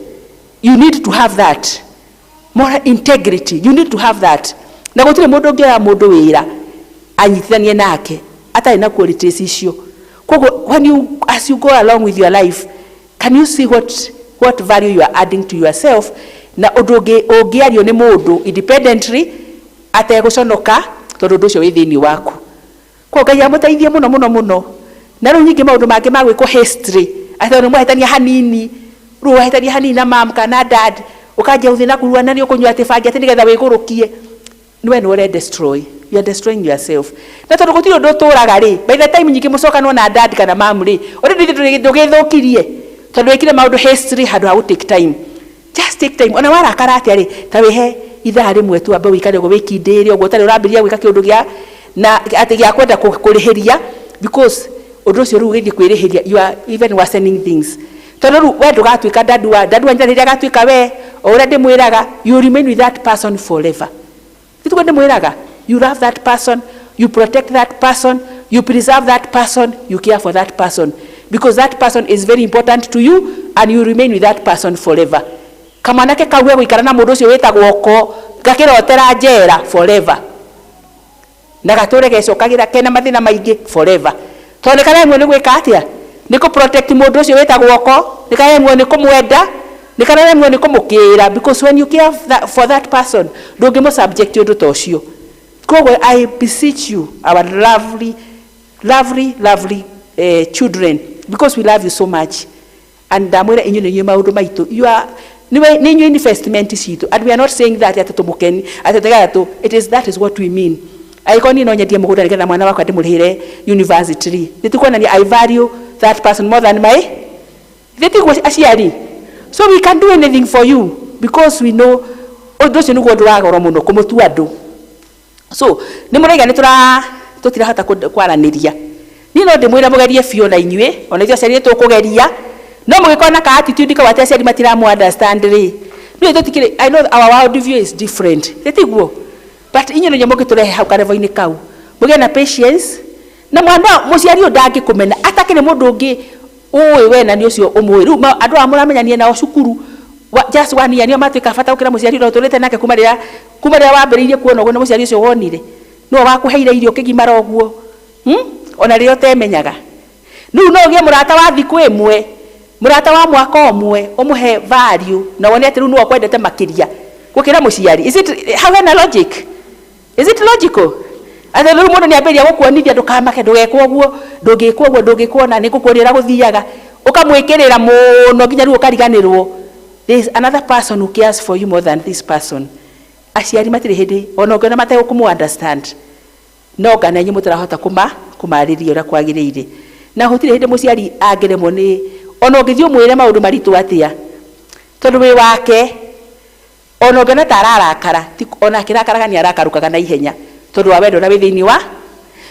You need to have that moral integrity, you need to have that. Na gũtirĩ mũndũ ũngĩoya mũndũ wĩra anyitithanie nake atarĩ na qualities icio. Koguo as you go along with your life, can you see what value you are adding to yourself, na ũndũ ũngĩario nĩ mũndũ independently ategũconoka tondũ ũndũ ũcio wĩ thĩinĩ waku. Koguo Ngai amũteithie mũno mũno mũno. Na rĩu nyingĩ maũndũ mangĩ ma gwĩkwo history, atĩ nĩ mwahĩtania hanini, rĩu wahĩtania hanini na mam kana dad, ũkanjia gũthiĩ na kurua na nĩ ũkũnyua atĩ bangi atĩ nĩgetha wĩgũrũkie. Nĩ we nĩ ũre destroy. You are destroying yourself. Na tondũ gũtirĩ ũndũ ũtũraga rĩ, by the time nyingĩ mũcokanwo na dad kana mam rĩ, already ndũgĩthũkirie. Tondũ wĩkire maũndũ history handũ ha gũ take time. Just take time. Ona warakara atĩa rĩ, ta wĩhe ithaa rĩmwe tu ambe wĩikare ũguo wĩkindĩre ũguo ũtarĩ ũrambĩrĩria gwĩka kĩũndũ gĩa na atĩ gĩa kwenda kũrĩhĩria, because ũndũ ũcio rĩu ũgĩthiĩ kwĩrĩhĩria, you are even worsening things. Tondũ rĩu we ndũgatuĩka dadu wa dadu wanyu rĩrĩa agatuĩka we, o ũrĩa ndĩmwĩraga, you remain with that person forever. Tiguo ndĩmwĩraga, you love that person, you protect that person, you preserve that person, you care for that person, because that person is very important to you and you remain with that person forever. Kamwanake kau gegũikara na mũndũ ũcio wĩtagwo ko gakĩrotera njera forever, na gatũre gecokagĩra kena mathĩna maingĩ forever. Tondũ nĩ karemwo nĩ gwĩka atĩa? Nĩ kũ protect mũndũ ũcio wĩtagwo ko, nĩ karemwo nĩ kũmwenda, nĩ karemwo nĩ kũmũkĩra, because when you care for that person, ndũngĩmũ subject ũndũ ta ũcio. Koguo I beseech you, our lovely, lovely, lovely children, because we love you so much. And ndamwĩra inyuĩ nĩ inyuĩ maũndũ maitũ. You are nĩ inyuĩ investment citũ, and we are not saying that atĩ tũmũkeni, atĩ tũgetha tũ, it is that is what we mean. Angĩkorwo niĩ no nyendie mũgũnda nĩgetha mwana wakwa ndĩmũrĩhĩre university rĩ, nĩ tikuonania I value that person more than my, nĩ tiguo aciari? So we can do anything for you because we know ũndũ ũcio nĩguo ũndũ wa goro mũno kũmũtua andũ. So nĩ mũraiga nĩ tũtirahota kwaranĩria. Niĩ no ndĩmwĩre mũgerie biũ na inyuĩ, ona ithuĩ aciari nĩ tũkũgeria, no mũgĩkorwo na ka attitude kau atĩ aciari matiramũ understand rĩ, niĩ tũtikĩrĩ, I know our world view is different, nĩ tiguo? But inyuĩ nĩ inyuĩ mũngĩtũrehe hau karevo-inĩ kau, mũgĩe na patience, na mwana mũciari ũyũ ndangĩkũmena atakĩrĩ mũndũ ũngĩ ũĩ we na nĩ ũcio ũmũĩ. Rĩu andũ aya mũramenyania nao cukuru, just one year nĩo matuĩka bata gũkĩra mũciari ũrĩa ũtũrĩte nake kuma rĩrĩa wambĩrĩirie kuona ũguo, na mũciari ũcio wonire nĩwe wakũheire irio ũkĩgimara ũguo, Ona rĩrĩa ũtemenyaga. Rĩu no ũgĩe mũrata wa thikũ ĩmwe, mũrata wa mwaka ũmwe, ũmũhe value na wone atĩ rĩu nĩwe ũkwendete makĩria gũkĩra mũciari. Is it, hau hena logic? Is it logical? Atĩ rĩu mũndũ nĩambĩrĩria gũkuonithia ndũkamake, ndũgekwo ũguo, ndũngĩkwo ũguo, ndũngĩkwo na nĩngũkuonia ũrĩa gũthiaga, ũkamwĩkĩrĩra mũno nginya rĩu ũkariganĩrwo. There is another person who cares for you more than this person. Aciari matirĩ hĩndĩ ona ũngĩona mategũkũmũ understand, no ngana inyuĩ mũtarahota kũmarĩria ũrĩa kwagĩrĩire. Na gũtirĩ hĩndĩ mũciari angĩremwo nĩ, ona ũngĩthiĩ ũmwĩre maũndũ maritũ atĩa, tondũ wĩ wake, ona ũngĩona ta ararakara, ona akĩrakaraga nĩ arakarũkaga na ihenya, tondũ wa wendo ũrĩa wĩ thĩinĩ wa,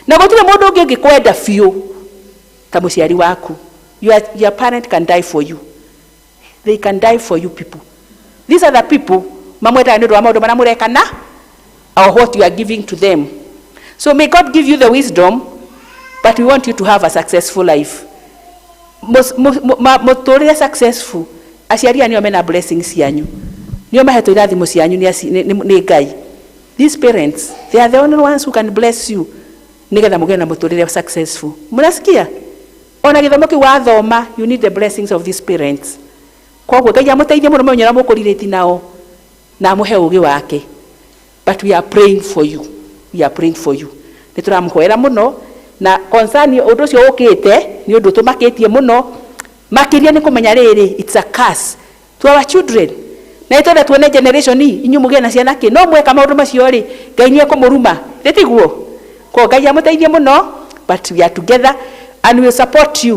na gũtirĩ mũndũ ũngĩ ũngĩkwenda biũ Ta mũciari waku. Your parent can die for you. They can die for you people. These are the people mamwendaga nĩ ũndũ wa maũndũ marĩa mũreka na or what you are giving to them. So may God give you the wisdom, but we want you to have a successful life. Mũtũrĩre successful, aciari aya nĩo mena blessings cianyu. Nĩo mahetwo irathimo cianyu nĩ Ngai. These parents, they are the only ones who can bless you nĩgetha mũgĩe na mũtũrĩre successful. Mũrasikia? Ona gĩthomo kĩu wathoma, you need the blessings of these parents. Koguo Ngai amũteithie mũno mũmenye ũrĩa mũkũrirĩti nao na amũhe ũgĩ wake. But we are praying for you. We are praying for you. Nĩ tũramũhoera mũno na concern ũndũ ũcio ũkĩte nĩ ũndũ tũmakĩtie mũno makĩria nĩ kũmenya rĩrĩ, it's a curse to our children. Na nĩ tuone generation inyuĩ mũgĩe na ciana kĩ no mweka maũndũ macio rĩ, Ngai nĩ ekũmũruma, tiguo? Koguo Ngai amũteithie mũno, but we are together and we will support you.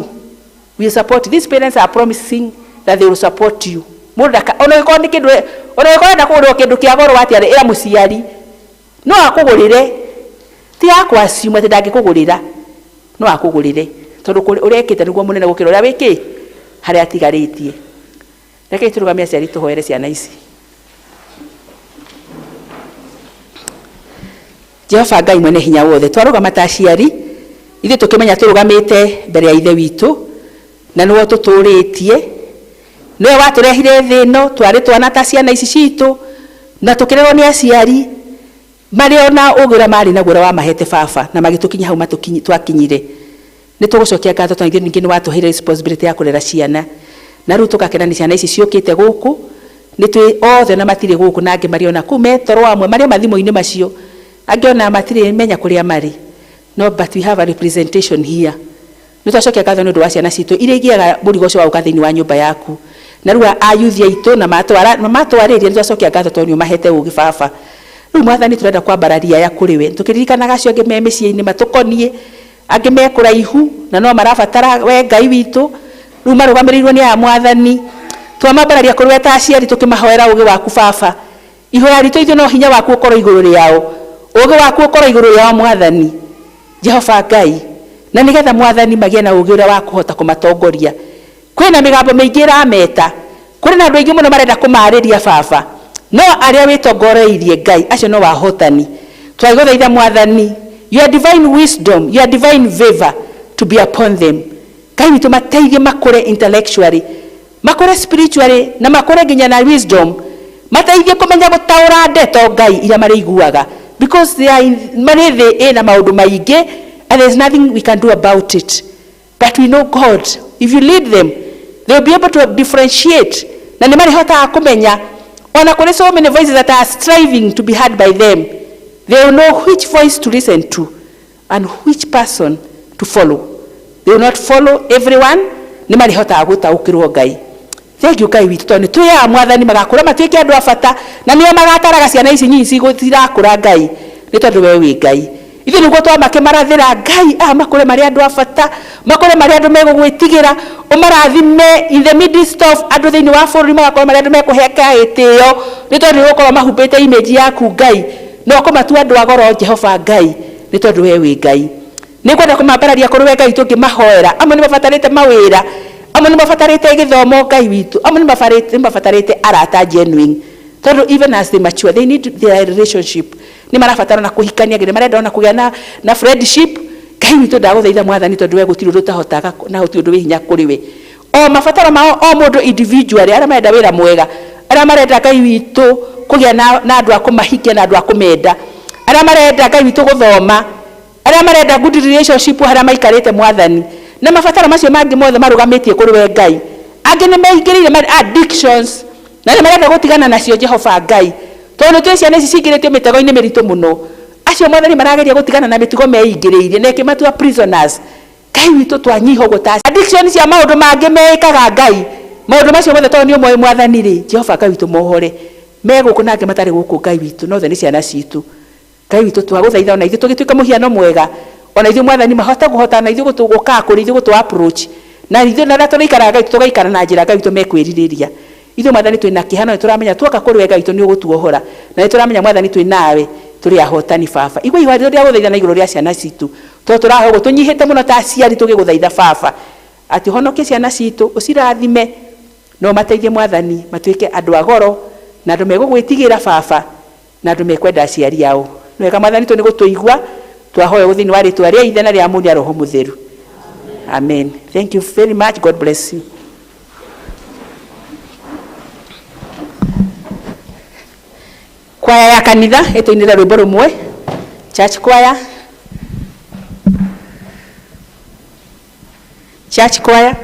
We will support. These parents are promising that they will support you. Mũndũ ndaka ona ũngĩkorwo nĩ kĩndũ, ona ũngĩkorwo ũrenda kũgũrĩrwo kĩndũ kĩa goro atĩa rĩ, ĩra mũciari no akũgũrĩre. Ti ya kũ assume atĩ ndangĩkũgũrĩra, no akũgũrĩre tondũ ũrekĩte nĩguo mũnene gũkĩra ũrĩa wĩkĩ harĩa atigarĩtie. Rekei tũrũgamie aciari tũhoere ciana ici. Jehova Ngai mwene hinya wothe, twarũgama ta aciari ithuĩ tũkĩmenya tũrũgamĩte mbere ya Ithe witũ na nĩwe ũtũtũrĩtie, nĩwe watũrehire thĩ ĩno twarĩ twana ta ciana ici citũ na tũkĩrerwo nĩ aciari marĩ ona ũgĩ ũrĩa marĩ naguo ũrĩa wamahete baba na magĩtũkinyia hau twakinyire. Nĩ tũgũcokia ngatho tondũ ithuĩ ningĩ nĩ watũheire responsibility ya kũrera ciana na rĩu tũgakena nĩ ciana ici ciũkĩte gũkũ. Nĩ twĩ othe na matirĩ gũkũ na angĩ marĩ ona kũu metoro, amwe marĩ mathimũ-inĩ macio, angĩ ona matirĩ menya kũrĩa marĩ, no but we have a representation here. Nĩ twacokia ngatho nĩ ũndũ wa ciana citũ iria igĩaga mũrigo ũcio wa gũka thĩinĩ wa nyũmba yaku na rĩu ayuthi aitũ na matwarĩria. Nĩ twacokia ngatho tondũ nĩ ũmahete ũgĩ baba. Rĩu Mwathani, tũrenda kwambararia aya kũrĩ we tũkĩririkanaga acio angĩ me mĩciĩ-inĩ matũkoniĩ, angĩ me kũraihu na no marabatara we Ngai witũ. Rĩu marũgamĩrĩirwo nĩ aya Mwathani, twamambararia kũrĩ we ta aciari tũkĩmahoera ũgĩ waku baba. Ihoya ritũ ithuĩ no hinya waku ũkorwo igũrũ rĩao, ũgĩ waku ũkorwo igũrũ rĩao Mwathani Jehova Ngai, na nĩgetha Mwathani magĩe na ũgĩ ũrĩa wa kũhota kũmatongoria. Kwĩna mĩgambo mĩingĩ ĩrameta, kũrĩ na andũ aingĩ mũno marenda kũmarĩria baba, no arĩa wĩtongoreirie Ngai acio no ahotani. Twagũthaitha Mwathani, your divine wisdom, your divine favor to be upon them. Ngai witũ, mateithie makũre intellectually, makũre spiritually na makũre nginya na wisdom. Mateithie kũmenya gũtaũra ndeto Ngai iria marĩiguaga, because they are in, marĩ thĩ ĩna maũndũ maingĩ and there is nothing we can do about it. But we know, God, if you lead them, they will be able to differentiate na nĩ marĩhotaga kũmenya ona kũrĩ so many voices that are striving to be heard by them. They will know which voice to listen to and which person to follow. They will not follow everyone. Nĩ marĩhotaga gũtaũkĩrwo Ngai. Thank you, Ngai witũ, tondũ nĩ twĩyaga Mwathani magakũra matuĩke andũ a bata na nĩo magataraga ciana ici nyinyi cirakũra Ngai, nĩ tondũ we wĩ Ngai. Ithuĩ nĩguo twamakĩmarathĩra Ngai aya makũre marĩ andũ a bata, makũre marĩ andũ megũgwĩtigĩra, ũmarathime in the midst of andũ thĩinĩ wa bũrũri, magakorwo marĩ andũ mekũheka gĩtĩo nĩ tondũ nĩ ũgũkorwo mahumbĩte image yaku Ngai na ũkũmatua andũ a goro Jehova Ngai, nĩ tondũ we wĩ Ngai. Nĩ ngwenda kũmambararia kũrĩ we Ngai tũngĩmahoera. Amwe nĩ mabatarĩte mawĩra, amwe nĩ mabatarĩte gĩthomo Ngai witũ, amwe nĩ mabatarĩte arata genuine, tondũ even as they mature they need their relationship. Nĩ marabatara na kũhikania, nginya marenda ona kũgĩa na friendship. Ngai witũ, ndagũthaitha Mwathani, tondũ we gũtirĩ ũndũ ũtahotaga na gũtirĩ ũndũ wĩ hinya kũrĩ we. O mabataro mao o mũndũ individually, arĩa marenda wĩra mwega, arĩa marenda Ngai witũ kũgĩa na andũ a kũmahikia na andũ a kũmenda, arĩa marenda Ngai witũ gũthoma, arĩa marenda good relationship harĩa maikarĩte Mwathani, na mabataro macio mangĩ mothe marũgamĩtie kũrĩ we Ngai. Angĩ nĩ meingĩrĩire addictions na nĩ marenda gũtigana nacio Jehova Ngai, tondũ nĩ tũĩ ciana ici cingĩrĩtio mĩtego-inĩ mĩritũ mũno. Acio Mwathani marageria gũtigana na mĩtugo meingĩrĩirie na ĩkĩmatua prisoners. Ngai witũ, twanyiha ũguo ta addiction cia maũndũ mangĩ meĩkaga Ngai, maũndũ macio mothe tondũ nĩ ũmoĩ Mwathani rĩ, Jehova Ngai witũ, mohore me gũkũ na angĩ matarĩ gũkũ Ngai witũ, no othe nĩ ciana citũ. Ngai witũ, twagũthaitha ona ithuĩ tũgĩtuĩka mũhiano mwega, ona ithuĩ Mwathani mahote kũhota na ithuĩ gũkaga kũrĩ ithuĩ gũtũ approach na ithuĩ na arĩa tũrĩikaraga Ngai tũgaikara na njĩra Ngai witũ mekwĩrirĩria. Ithuĩ Mwathani twĩna kĩeha, no nĩ tũramenya tuoka kũrĩ we Ngai witũ nĩ ũgũtuohora, na nĩ tũramenya Mwathani twĩ nawe tũrĩ ahotani baba. Igua ihoya rĩrĩa gũthaitha na igũrũ rĩa ciana citũ. To tũrahoya ũguo tũnyihĩte mũno ta aciari tũgĩgũthaitha baba atĩ ũhonokie ciana citũ, ũcirathime na ũmateithie Mwathani matuĩke andũ a goro na andũ megũgwĩtigĩra baba na andũ mekwenda aciari ao. Nĩ wega Mwathani tũ nĩ gũtũigua, twahoya ũguo thĩinĩ wa rĩtwa rĩa Ithe na rĩa Mũriũ na Roho Mũtheru. Amen. Thank you very much. God bless you. Kwaya ya kanitha ĩtũinĩre rwĩmbo rũmwe. Church choir. Church choir.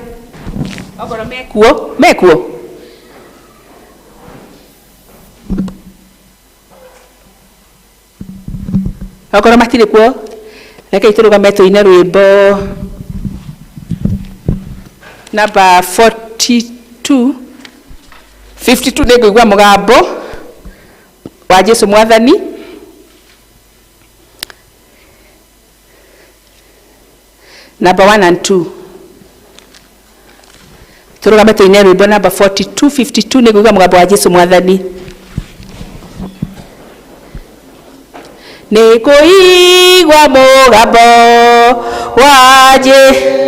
Okorwo mekuo, mekuo. Okorwo matirĩ kuo, rekei tũrũgame tũine rwĩmbo namba 42 52. Nĩ ngũigua mũgambo wa Jesu Mwathani. Namba 1 and 2. Tũrũgame tũine rwĩmbo namba 42 52, nĩ ngũigua mũgambo wa Jesu Mwathani. Nĩ kũigua mũgambo wa Jesu.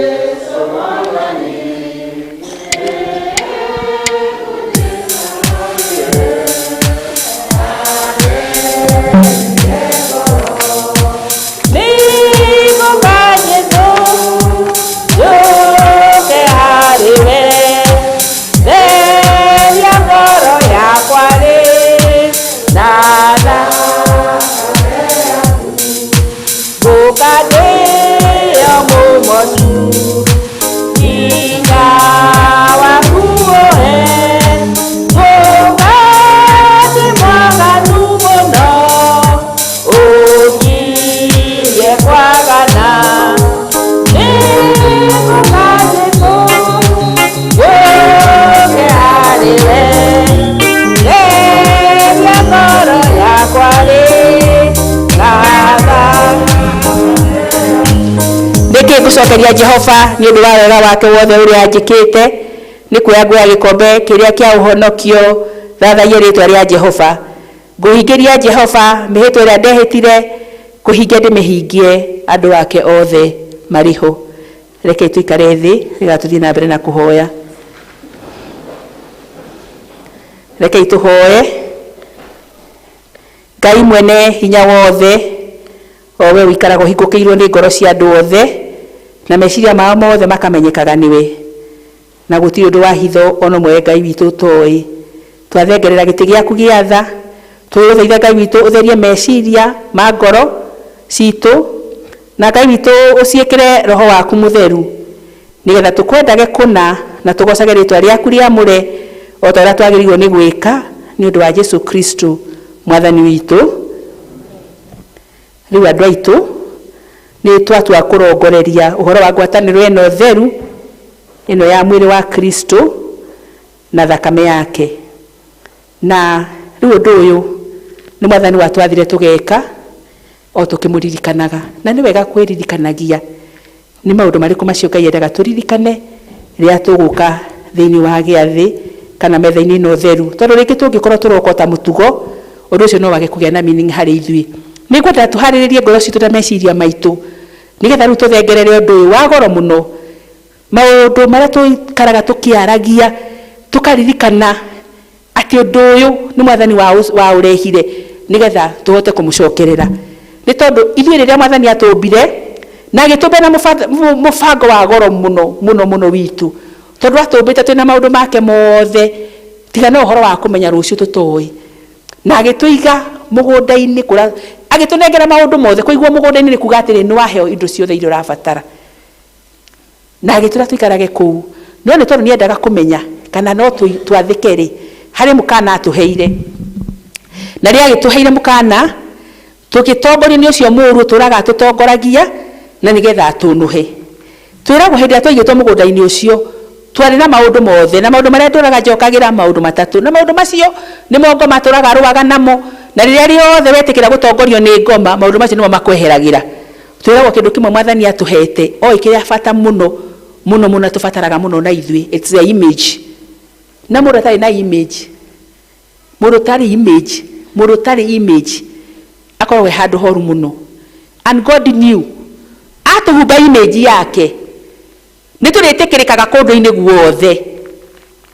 Nĩkĩ ngũcokeria Jehova nĩ ũndũ wa wega wake wothe ũrĩa anjĩkĩte? Nĩ kuoya nguoya gĩkombe kĩrĩa kĩa ũhonokio, thathaiye rĩtwa rĩa Jehova. Ngũhingĩria Jehova mĩhĩtwa ĩrĩa ndehĩtire, kũhingia ndĩmĩhingie andũ ake othe marĩ ho. Rekei tũikare thĩ nĩgetha tũthiĩ na mbere na kũhoya. Rekei tũhoe. Ngai mwene hinya wothe, o we ũikaraga ũhingũkĩirwo nĩ ngoro cia andũ othe na meciria mao mothe makamenyekaga nĩwe, na gũtirĩ ũndũ wa hitho ona ũmwe Ngai witũ ũtoĩ. Twathengerera gĩtĩ gĩaku gĩa tha, tũgũthaitha Ngai witũ ũtherie meciria ma ngoro citũ, na Ngai witũ ũciĩkĩre roho waku mũtheru, nĩgetha tũkwendage kũna na tũgocage rĩtwa rĩaku rĩamũre o ta ũrĩa twagĩrĩirwo nĩ gwĩka, nĩ ũndũ wa Jesu Kristo Mwathani witũ. Rĩu andũ aitũ nĩ twatua kũrongoreria ũhoro wa ngwatanĩro ĩno theru ĩno ya mwĩrĩ wa Kristo na thakame yake. Na rĩu ũndũ ũyũ nĩ Mwathani watwathire tũgeka o tũkĩmũririkanaga, na nĩ wega kwĩririkanagia nĩ maũndũ marĩkũ macio Ngai endaga tũririkane rĩrĩa tũgũka thĩinĩ wa gĩathĩ kana metha-inĩ ĩno theru, tondũ rĩngĩ tũngĩkorwo tũroka ta mũtugo, ũndũ ũcio no wage kũgĩa na meaning harĩ ithuĩ. Nĩ ngwenda tũharĩrĩrie ngoro citũ na meciria maitũ nĩgetha rĩu tũthengerere ũndũ ũyũ wa goro mũno, maũndũ marĩa tũikaraga tũkĩaragia, tũkaririkana atĩ ũndũ ũyũ nĩ Mwathani wa ũrehire nĩgetha tũhote kũmũcokerera. Nĩ tondũ ithuĩ rĩrĩa Mwathani atũmbire na agĩtũmba na mũbango wa goro mũno mũno mũno witũ, tondũ atũmbĩte twĩna maũndũ make mothe tiga no ũhoro wa kũmenya rũciũ tũtoĩ, na agĩtũiga mũgũnda-inĩ kũrĩa agĩtũnengera maũndũ mothe. Kũigwo mũgũnda-inĩ nĩ kuga atĩrĩ, nĩ waheo indo ciothe iria ũrabatara, na agĩtũra tũikarage kũu. No nĩ tondũ nĩendaga kũmenya kana no twathĩke rĩ, harĩ mũkana atũheire, na rĩrĩa agĩtũheire mũkana tũgĩtongorio nĩ ũcio mũũru ũtũraga atũtongoragia na nĩgetha atũnũhe. Twĩragwo hĩndĩ ĩrĩa twaigĩtwo mũgũnda-inĩ ũcio twarĩ na maũndũ mothe, na maũndũ marĩa ndũraga njokagĩra maũndũ matatũ, na maũndũ macio nĩmo ngoma tũraga arũaga namo, na rĩrĩa rĩothe wetĩkĩra gũtongorio nĩ ngoma, maũndũ macio nĩmo makweheragĩra. Twĩragwo kĩndũ kĩmwe Mwathani atũhete oĩ kĩrĩa bata mũno mũno mũno tũbataraga mũno na ithuĩ, it's the image. Na mũndũ atarĩ na image, mũndũ ũtarĩ image, mũndũ ũtarĩ image akoragwo e handũ horu mũno. And God knew. Atũhumba image yake, nĩ tũrĩtĩkĩrĩkaga kũndũ-inĩ guothe.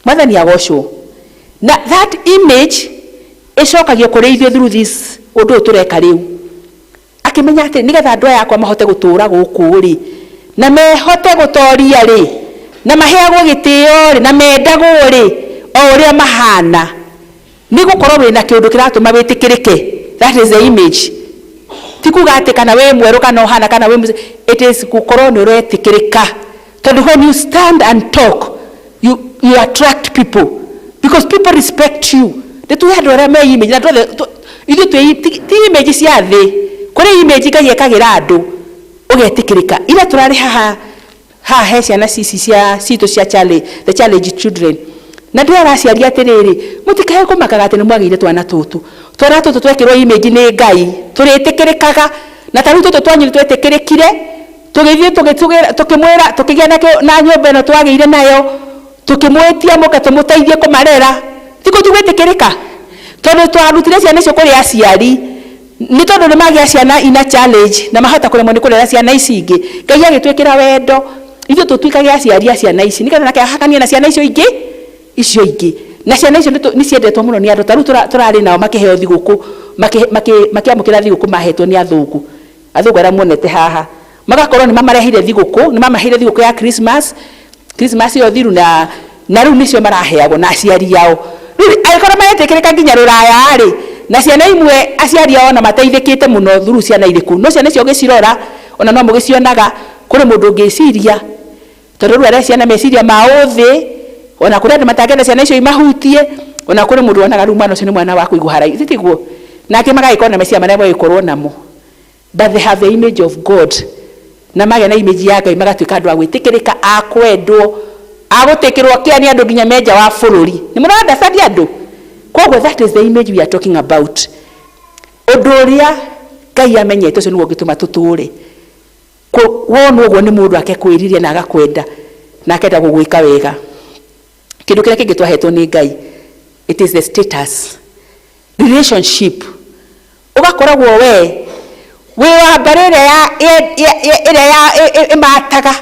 Mwathani agocwo. Na that image ĩcokagio kũrĩ ithuĩ through this ũndũ ũyũ tũreka rĩu. Akĩmenya atĩ nĩgetha andũ aya akwa mahote gũtũra gũkũ rĩ, na mehote gũtoria rĩ, na maheagwo gĩtĩo rĩ, na mendagwo rĩ, o ũrĩa mahana, nĩ gũkorwo wĩna kĩũndũ kĩratũma wĩtĩkĩrĩke. That is the image. Ti kuga atĩ kana wĩ mwerũ kana ũhana kana wĩ mũce, it is gũkorwo nĩ ũretĩkĩrĩka. Tondũ when you stand and talk, you attract people because people respect you. Nĩ tuge andũ arĩa me image, na andũ othe ithuĩ twĩ ti image cia thĩ, kũrĩ image Ngai ekagĩra andũ ũgetĩkĩrĩka. Ira tũrarĩ haha, haha he ciana cici cia citũ cia challenge, the challenge children, na ndĩrera aciari atĩrĩrĩ, mũtikae kũmakaga atĩ nĩ mwagĩire twana tũtũ. Twana tũtũ twekĩrwo image nĩ Ngai, tũrĩtĩkĩrĩkaga. Na ta rĩu tũtũ twanyu nĩ twetĩkĩrĩkire, tũgĩthiĩ tũkĩmwĩra, tũkĩgĩa na nyũmba ĩno twagĩire nayo, tũkĩmwĩtia mũke tũmũteithie kũmarera. Ti kũu ti gwĩtĩkĩrĩka, tondũ twarutire ciana icio kũrĩ aciari, nĩ tondũ nĩ magĩa ciana ina challenge na mahota kũremwo nĩ kũrera ciana ici ingĩ. Ngai agĩtwĩkĩra wendo, ithuĩ tũtuĩkage aciari a ciana ici, nĩgetha nake ahakanie na ciana icio ingĩ, icio ingĩ. Na ciana icio nĩ ciendetwo mũno nĩ andũ. Ta rĩu tũrarĩ nao makĩheo thigũkũ, makĩamũkĩra thigũkũ mahetwo nĩ athũngũ. Athũngũ arĩa muonete haha, magakorwo nĩ mamareheire thigũkũ, nĩ mamaheire thigũkũ ya Christmas, Christmas ĩyo thiru, na rĩu nĩcio maraheagwo na aciari ao. Rĩu angĩkorwo maretĩkĩrĩka nginya rũraya rĩ, na ciana imwe aciari ao ona mateithĩkĩte mũno through ciana irĩkũ, no ciana icio ũgĩcirora ona no mũgĩcionaga, kũrĩ mũndũ ũngĩciria, tondũ rĩu arĩa ciana meciria ma ũthĩ, ona kũrĩ andũ matangĩenda ciana icio imahutie, ona kũrĩ mũndũ wonaga rĩu mwana ũcio nĩ mwana wa kũigwo haraihu, ti tiguo? Nake magagĩkorwo na meciria marĩa magĩkorwo namo, but they have the image of God. Na magĩa na image ya Ngai, magatuĩka andũ a gwĩtĩkĩrĩka, a kwendwo, a gũtĩkĩrwo kĩa nĩ andũ nginya me nja wa bũrũri. Nĩ mũra understand andũ? Koguo that is the image we are talking about. Ũndũ ũrĩa Ngai amenyete ũcio nĩguo ũngĩtũma tũtũre. Wonwo ũguo nĩ mũndũ akekwĩriria na agakwenda na akenda gũgwĩka wega. Kĩndũ kĩrĩa kĩngĩ twahetwo nĩ Ngai, it is the status, relationship. Ũgakoragwo we wĩ wa mbarĩ ĩrĩa ya ĩrĩa ya ĩmataga.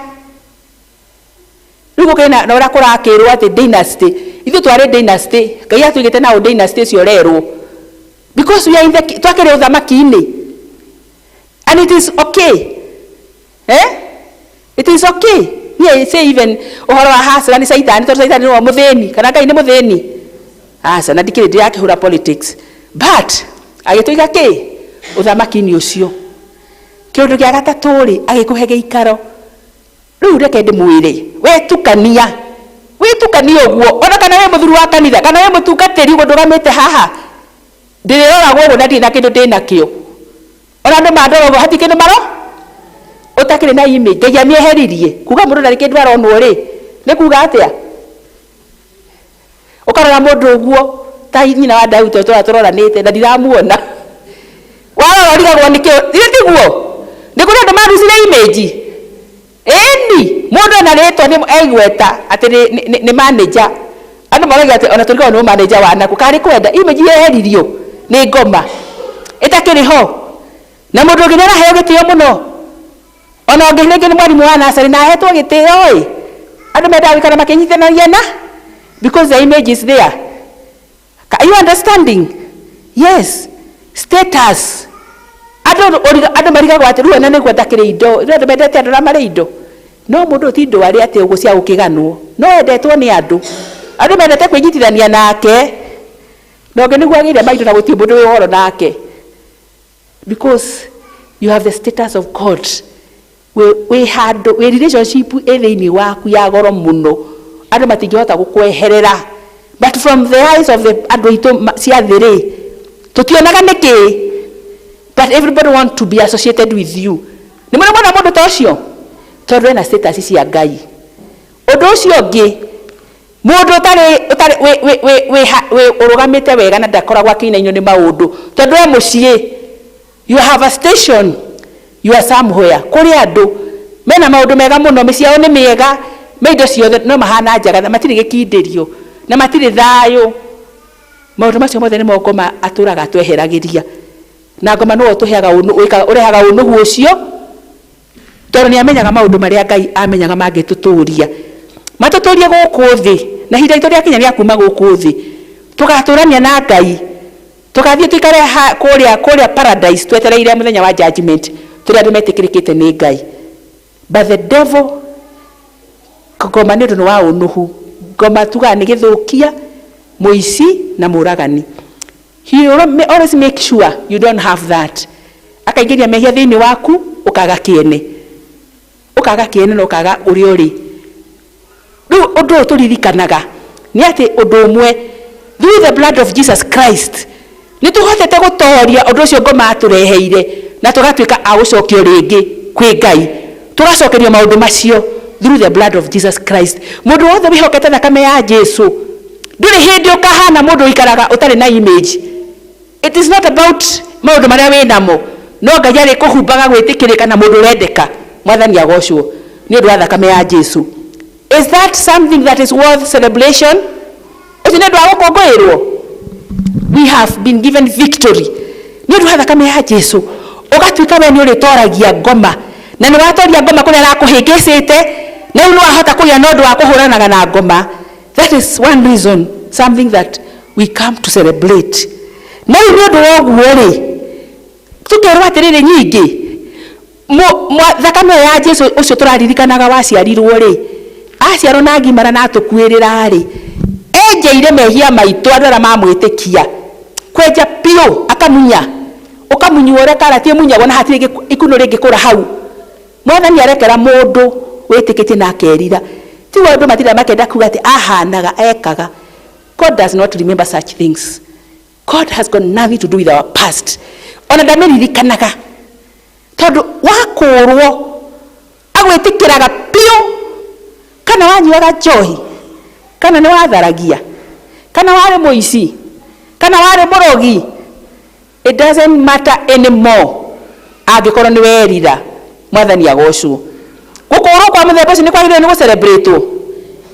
Rĩu gũkĩrĩ na ũrĩa kũrakĩrwo atĩ dynasty, ithuĩ twarĩ dynasty, Ngai atũigĩte na dynasty ũcio ũrerwo, because we are in the twakĩrĩ ũthamaki-inĩ, and it is okay, It is okay. Niĩ say even ũhoro wa hasra nĩ caitani, tondũ caitani nĩwe mũthĩni, kana Ngai nĩ mũthĩni? Aca, na ndikĩrĩ ndĩrakĩhũra politics, but agĩtũiga kĩ ũthamaki-inĩ ũcio. Kĩũndũ gĩa gatatũ rĩ, agĩkũhe gĩikaro. Rĩu reke ndĩmwĩre, wetukania, wĩtukanie ũguo, ona kana wĩ mũthuri wa kanitha, kana wĩ mũtungatĩri ũguo ndũgamĩte haha, ndĩrĩroragwo ũguo na ndirĩ na kĩndũ ndĩnakĩo. Ona andũ mandora ũguo hatirĩ kĩndũ maro ũtakĩrĩ na image. Ngai amĩeheririe. Kuga mũndũ ndarĩ kĩndũ aronwo rĩ, nĩ kuga atĩa? Ũkarora mũndũ ũguo ta nyina wa Daudi tũrĩa tũroranĩte na ndiramuona, warora ũrigagwo nĩkĩ. Ithe tiguo nĩ kũrĩ andũ marucire image. Ĩni mũndũ ena rĩtwa nĩ aigweta atĩ nĩ manager, andũ marauga atĩ ona tũrigagwo nĩ manager wa nakũ karĩ kwenda. Image yeheririo nĩ ngoma, ĩtakĩrĩ ho. Na mũndũ ũngĩ nĩ araheo gĩtĩo mũno, ona ũngĩ rĩngĩ nĩ mwarimũ wa nursery na ahetwo gĩtĩo ĩ, andũ mendaga gũikara makĩnyitanagia na, because the image is there. Are you understanding? Yes, status. Andũ marigagwo atĩ rĩu ona nĩguo ndakĩrĩ indo, rĩu andũ mendete andũ arĩa marĩ indo, no mũndũ ti indo arĩ atĩ ũguo cia gũkĩganwo, no endetwo nĩ andũ, andũ mendete kwĩnyitithania nake, na ũngĩ nĩguo agĩire maindo na gũtirĩ mũndũ wĩ ũhoro nake, because you have the status of God. Wĩ handũ wĩ relationship ĩ thĩinĩ waku ya goro mũno, andũ matingĩhota gũkweherera. But from the eyes of the andũ aitũ cia thĩ rĩ, tũtionaga nĩkĩ, but everybody want to be associated with you. Nĩ mũrĩ mwona mũndũ ta ũcio, tondũ ena status cia Ngai. Ũndũ ũcio ũngĩ, mũndũ ũtarĩ wĩ ũrũgamĩte wega na ndakoragwo akĩinainio nĩ maũndũ, tondũ e mũciĩ. You have a station, you are somewhere. Kũrĩ andũ mena maũndũ mega mũno, mĩciĩ yao nĩ mĩega, me indo ciothe, no mahana njaga na matirĩ gĩkindĩrio na matirĩ thayũ. Maũndũ macio mothe nĩmo ngoma atũraga atweheragĩria, na ngoma nĩwe ũtũheaga ũrehaga ũnũhu ũcio. Tondũ nĩ amenyaga maũndũ marĩa Ngai amenyaga mangĩtũtũria, matũtũrie gũkũ thĩ, na ihinda ritũ rĩakinya rĩa kuma gũkũ thĩ, tũgatũrania na Ngai, tũgathiĩ tũikare kũrĩa paradise, twetereire mũthenya wa judgment, tũrĩ andũ metĩkĩrĩkĩte nĩ Ngai. But the devil, ngoma nĩ ũndũ nĩ wa ũnũhu. Ngoma tugaga nĩ gĩthũkia, mũici na mũragani. He will always make sure you don't have that. Akaingĩria mehia thĩinĩ waku, ũkaga kĩene, ũkaga kĩene na ũkaga ũrĩa ũrĩ. Rĩu ũndũ ũyũ tũririkanaga nĩ atĩ ũndũ ũmwe, through the blood of Jesus Christ, nĩ tũhotete gũtoria ũndũ ũcio ngoma atũreheire, na tũgatuĩka a gũcokio rĩngĩ kwĩ Ngai, tũgacokerio maũndũ macio through the blood of Jesus Christ. Mũndũ wothe wĩhokete thakame ya Jesu, ndũrĩ hĩndĩ ũkahana mũndũ ũikaraga ũtarĩ na image. It is not about maũndũ marĩa wĩ namo, no Ngai arĩ kũhumbaga gwĩtĩkĩrĩka na mũndũ ũrendeka. Mwathani agocwo nĩ ũndũ wa thakame ya Jesu. Is that something that is worth celebration? Ũcio nĩ ũndũ wa gũkũngũĩrwo. We have been given victory nĩ ũndũ wa thakame ya Jesu. Ũgatuĩka we nĩ ũrĩtoragia ngoma, na nĩ watoria ngoma kũrĩa arakũhĩngĩcĩte, na rĩu nĩ wahota kũgĩa na ũndũ wa kũhũranaga na ngoma. That is one reason, something that we come to celebrate. Na rĩu nĩ ũndũ wa ũguo rĩ, tũkerwo atĩrĩrĩ, nyingĩ thakame ĩyo ya Jesu ũcio tũraririkanaga waciarirwo rĩ, aciarwo na agimara na atũkuĩrĩra rĩ, enjeire mehia maitũ andũ arĩa mamwĩtĩkia, kwenja biũ, akamunya, ũkamunywo ũrĩa karati ĩmunyagwo, na hatirĩ ikuno rĩngĩkũra hau. Mwathani arekera mũndũ wĩtĩkĩtie na akerira. Ti andũ matirĩa makenda kuga atĩ ahanaga ekaga. God does not remember such things. God has got nothing to do with our past. Ona ndamĩririkanaga, tondũ wakũrwo agwĩtĩkĩraga biũ, kana wanyuaga njohi, kana nĩ watharagia, kana warĩ mũici, kana warĩ mũrogi, it doesn't matter anymore angĩkorwo nĩ werira. Mwathani agocwo. Gũkũrwo kwa mũthemba ũcio nĩ kwagĩrĩirwo nĩ gũcelebrate.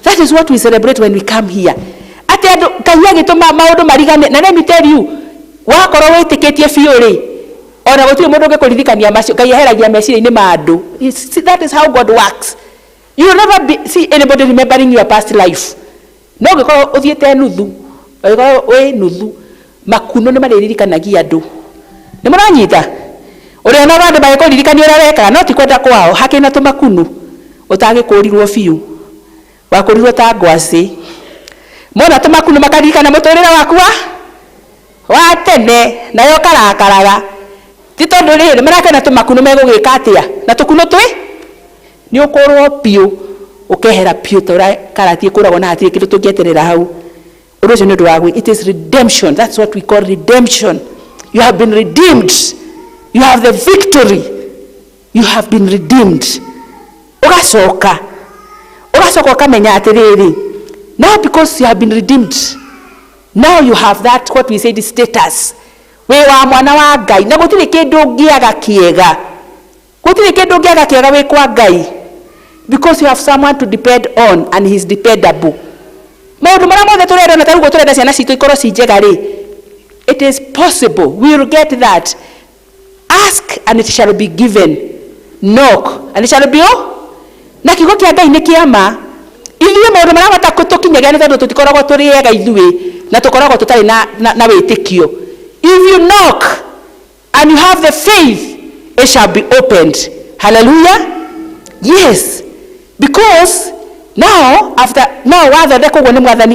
That is what we celebrate when we come here, atĩ andũ Ngai agĩtũma maũndũ marigane. Na let me tell you, wakorwo wĩtĩkĩtie biũ rĩ, ona gũtirĩ mũndũ ũngĩkũririkania macio. Ngai eheragia meciria-inĩ ma andũ. See, that is how God works. You will never see anybody remembering your past life. No ũngĩkorwo ũthiĩte nuthu, ũngĩkorwo wĩ nuthu, makuno nĩ marĩririkanagia andũ. Nĩ mũranyita ũrĩa? No andũ magĩkũririkania ũrĩa wekaga, no ti kwenda kwao, hakĩna na tũmakunu ũtagĩkũrirwo biũ, wakũrirwo ta ngwacĩ. Mona tũmakunu makaririkana mũtũrĩre waku wa tene, nayo karakaraga ti tondũ rĩrĩ marakena tũmakunu megũgĩka atĩa na tũkuno twĩ nĩ ũkũrwo biũ, ũkehera biũ ta ũrĩa karati ĩkũragwo, na hatirĩ kĩndũ tũngĩeterera hau. Ũndũ ũcio nĩ ũndũ wa it is redemption. That's what we call redemption. You have been redeemed. You have the victory. You have been redeemed. Ũgacoka ũkamenya atĩrĩrĩ, now because you have been redeemed, now you have that, what we say, status, wĩ wa mwana wa Ngai, na gũtirĩ kĩndũ ũngĩaga kĩega, gũtirĩ kĩndũ ũngĩaga kĩega wĩ kwa Ngai, because you have someone to depend on and he is dependable. Maũndũ marĩa mothe tũrenda, na tarĩu tũrenda ciana citũ ikorwo ci njega rĩ, it is possible we will get that. Ask and it shall be given, knock and it shall be oh? Na kiugo kĩa Ngai nĩ kĩa ma. Ithuĩ maũndũ marĩa matatũkinyagia nĩ tondũ tũtikoragwo tũrĩ ega ithuĩ, na tũkoragwo tũtarĩ na wĩtĩkio. If you knock and you have the faith, it shall be opened. Hallelujah. Yes, because now after now wathondekwo ũguo nĩ Mwathani.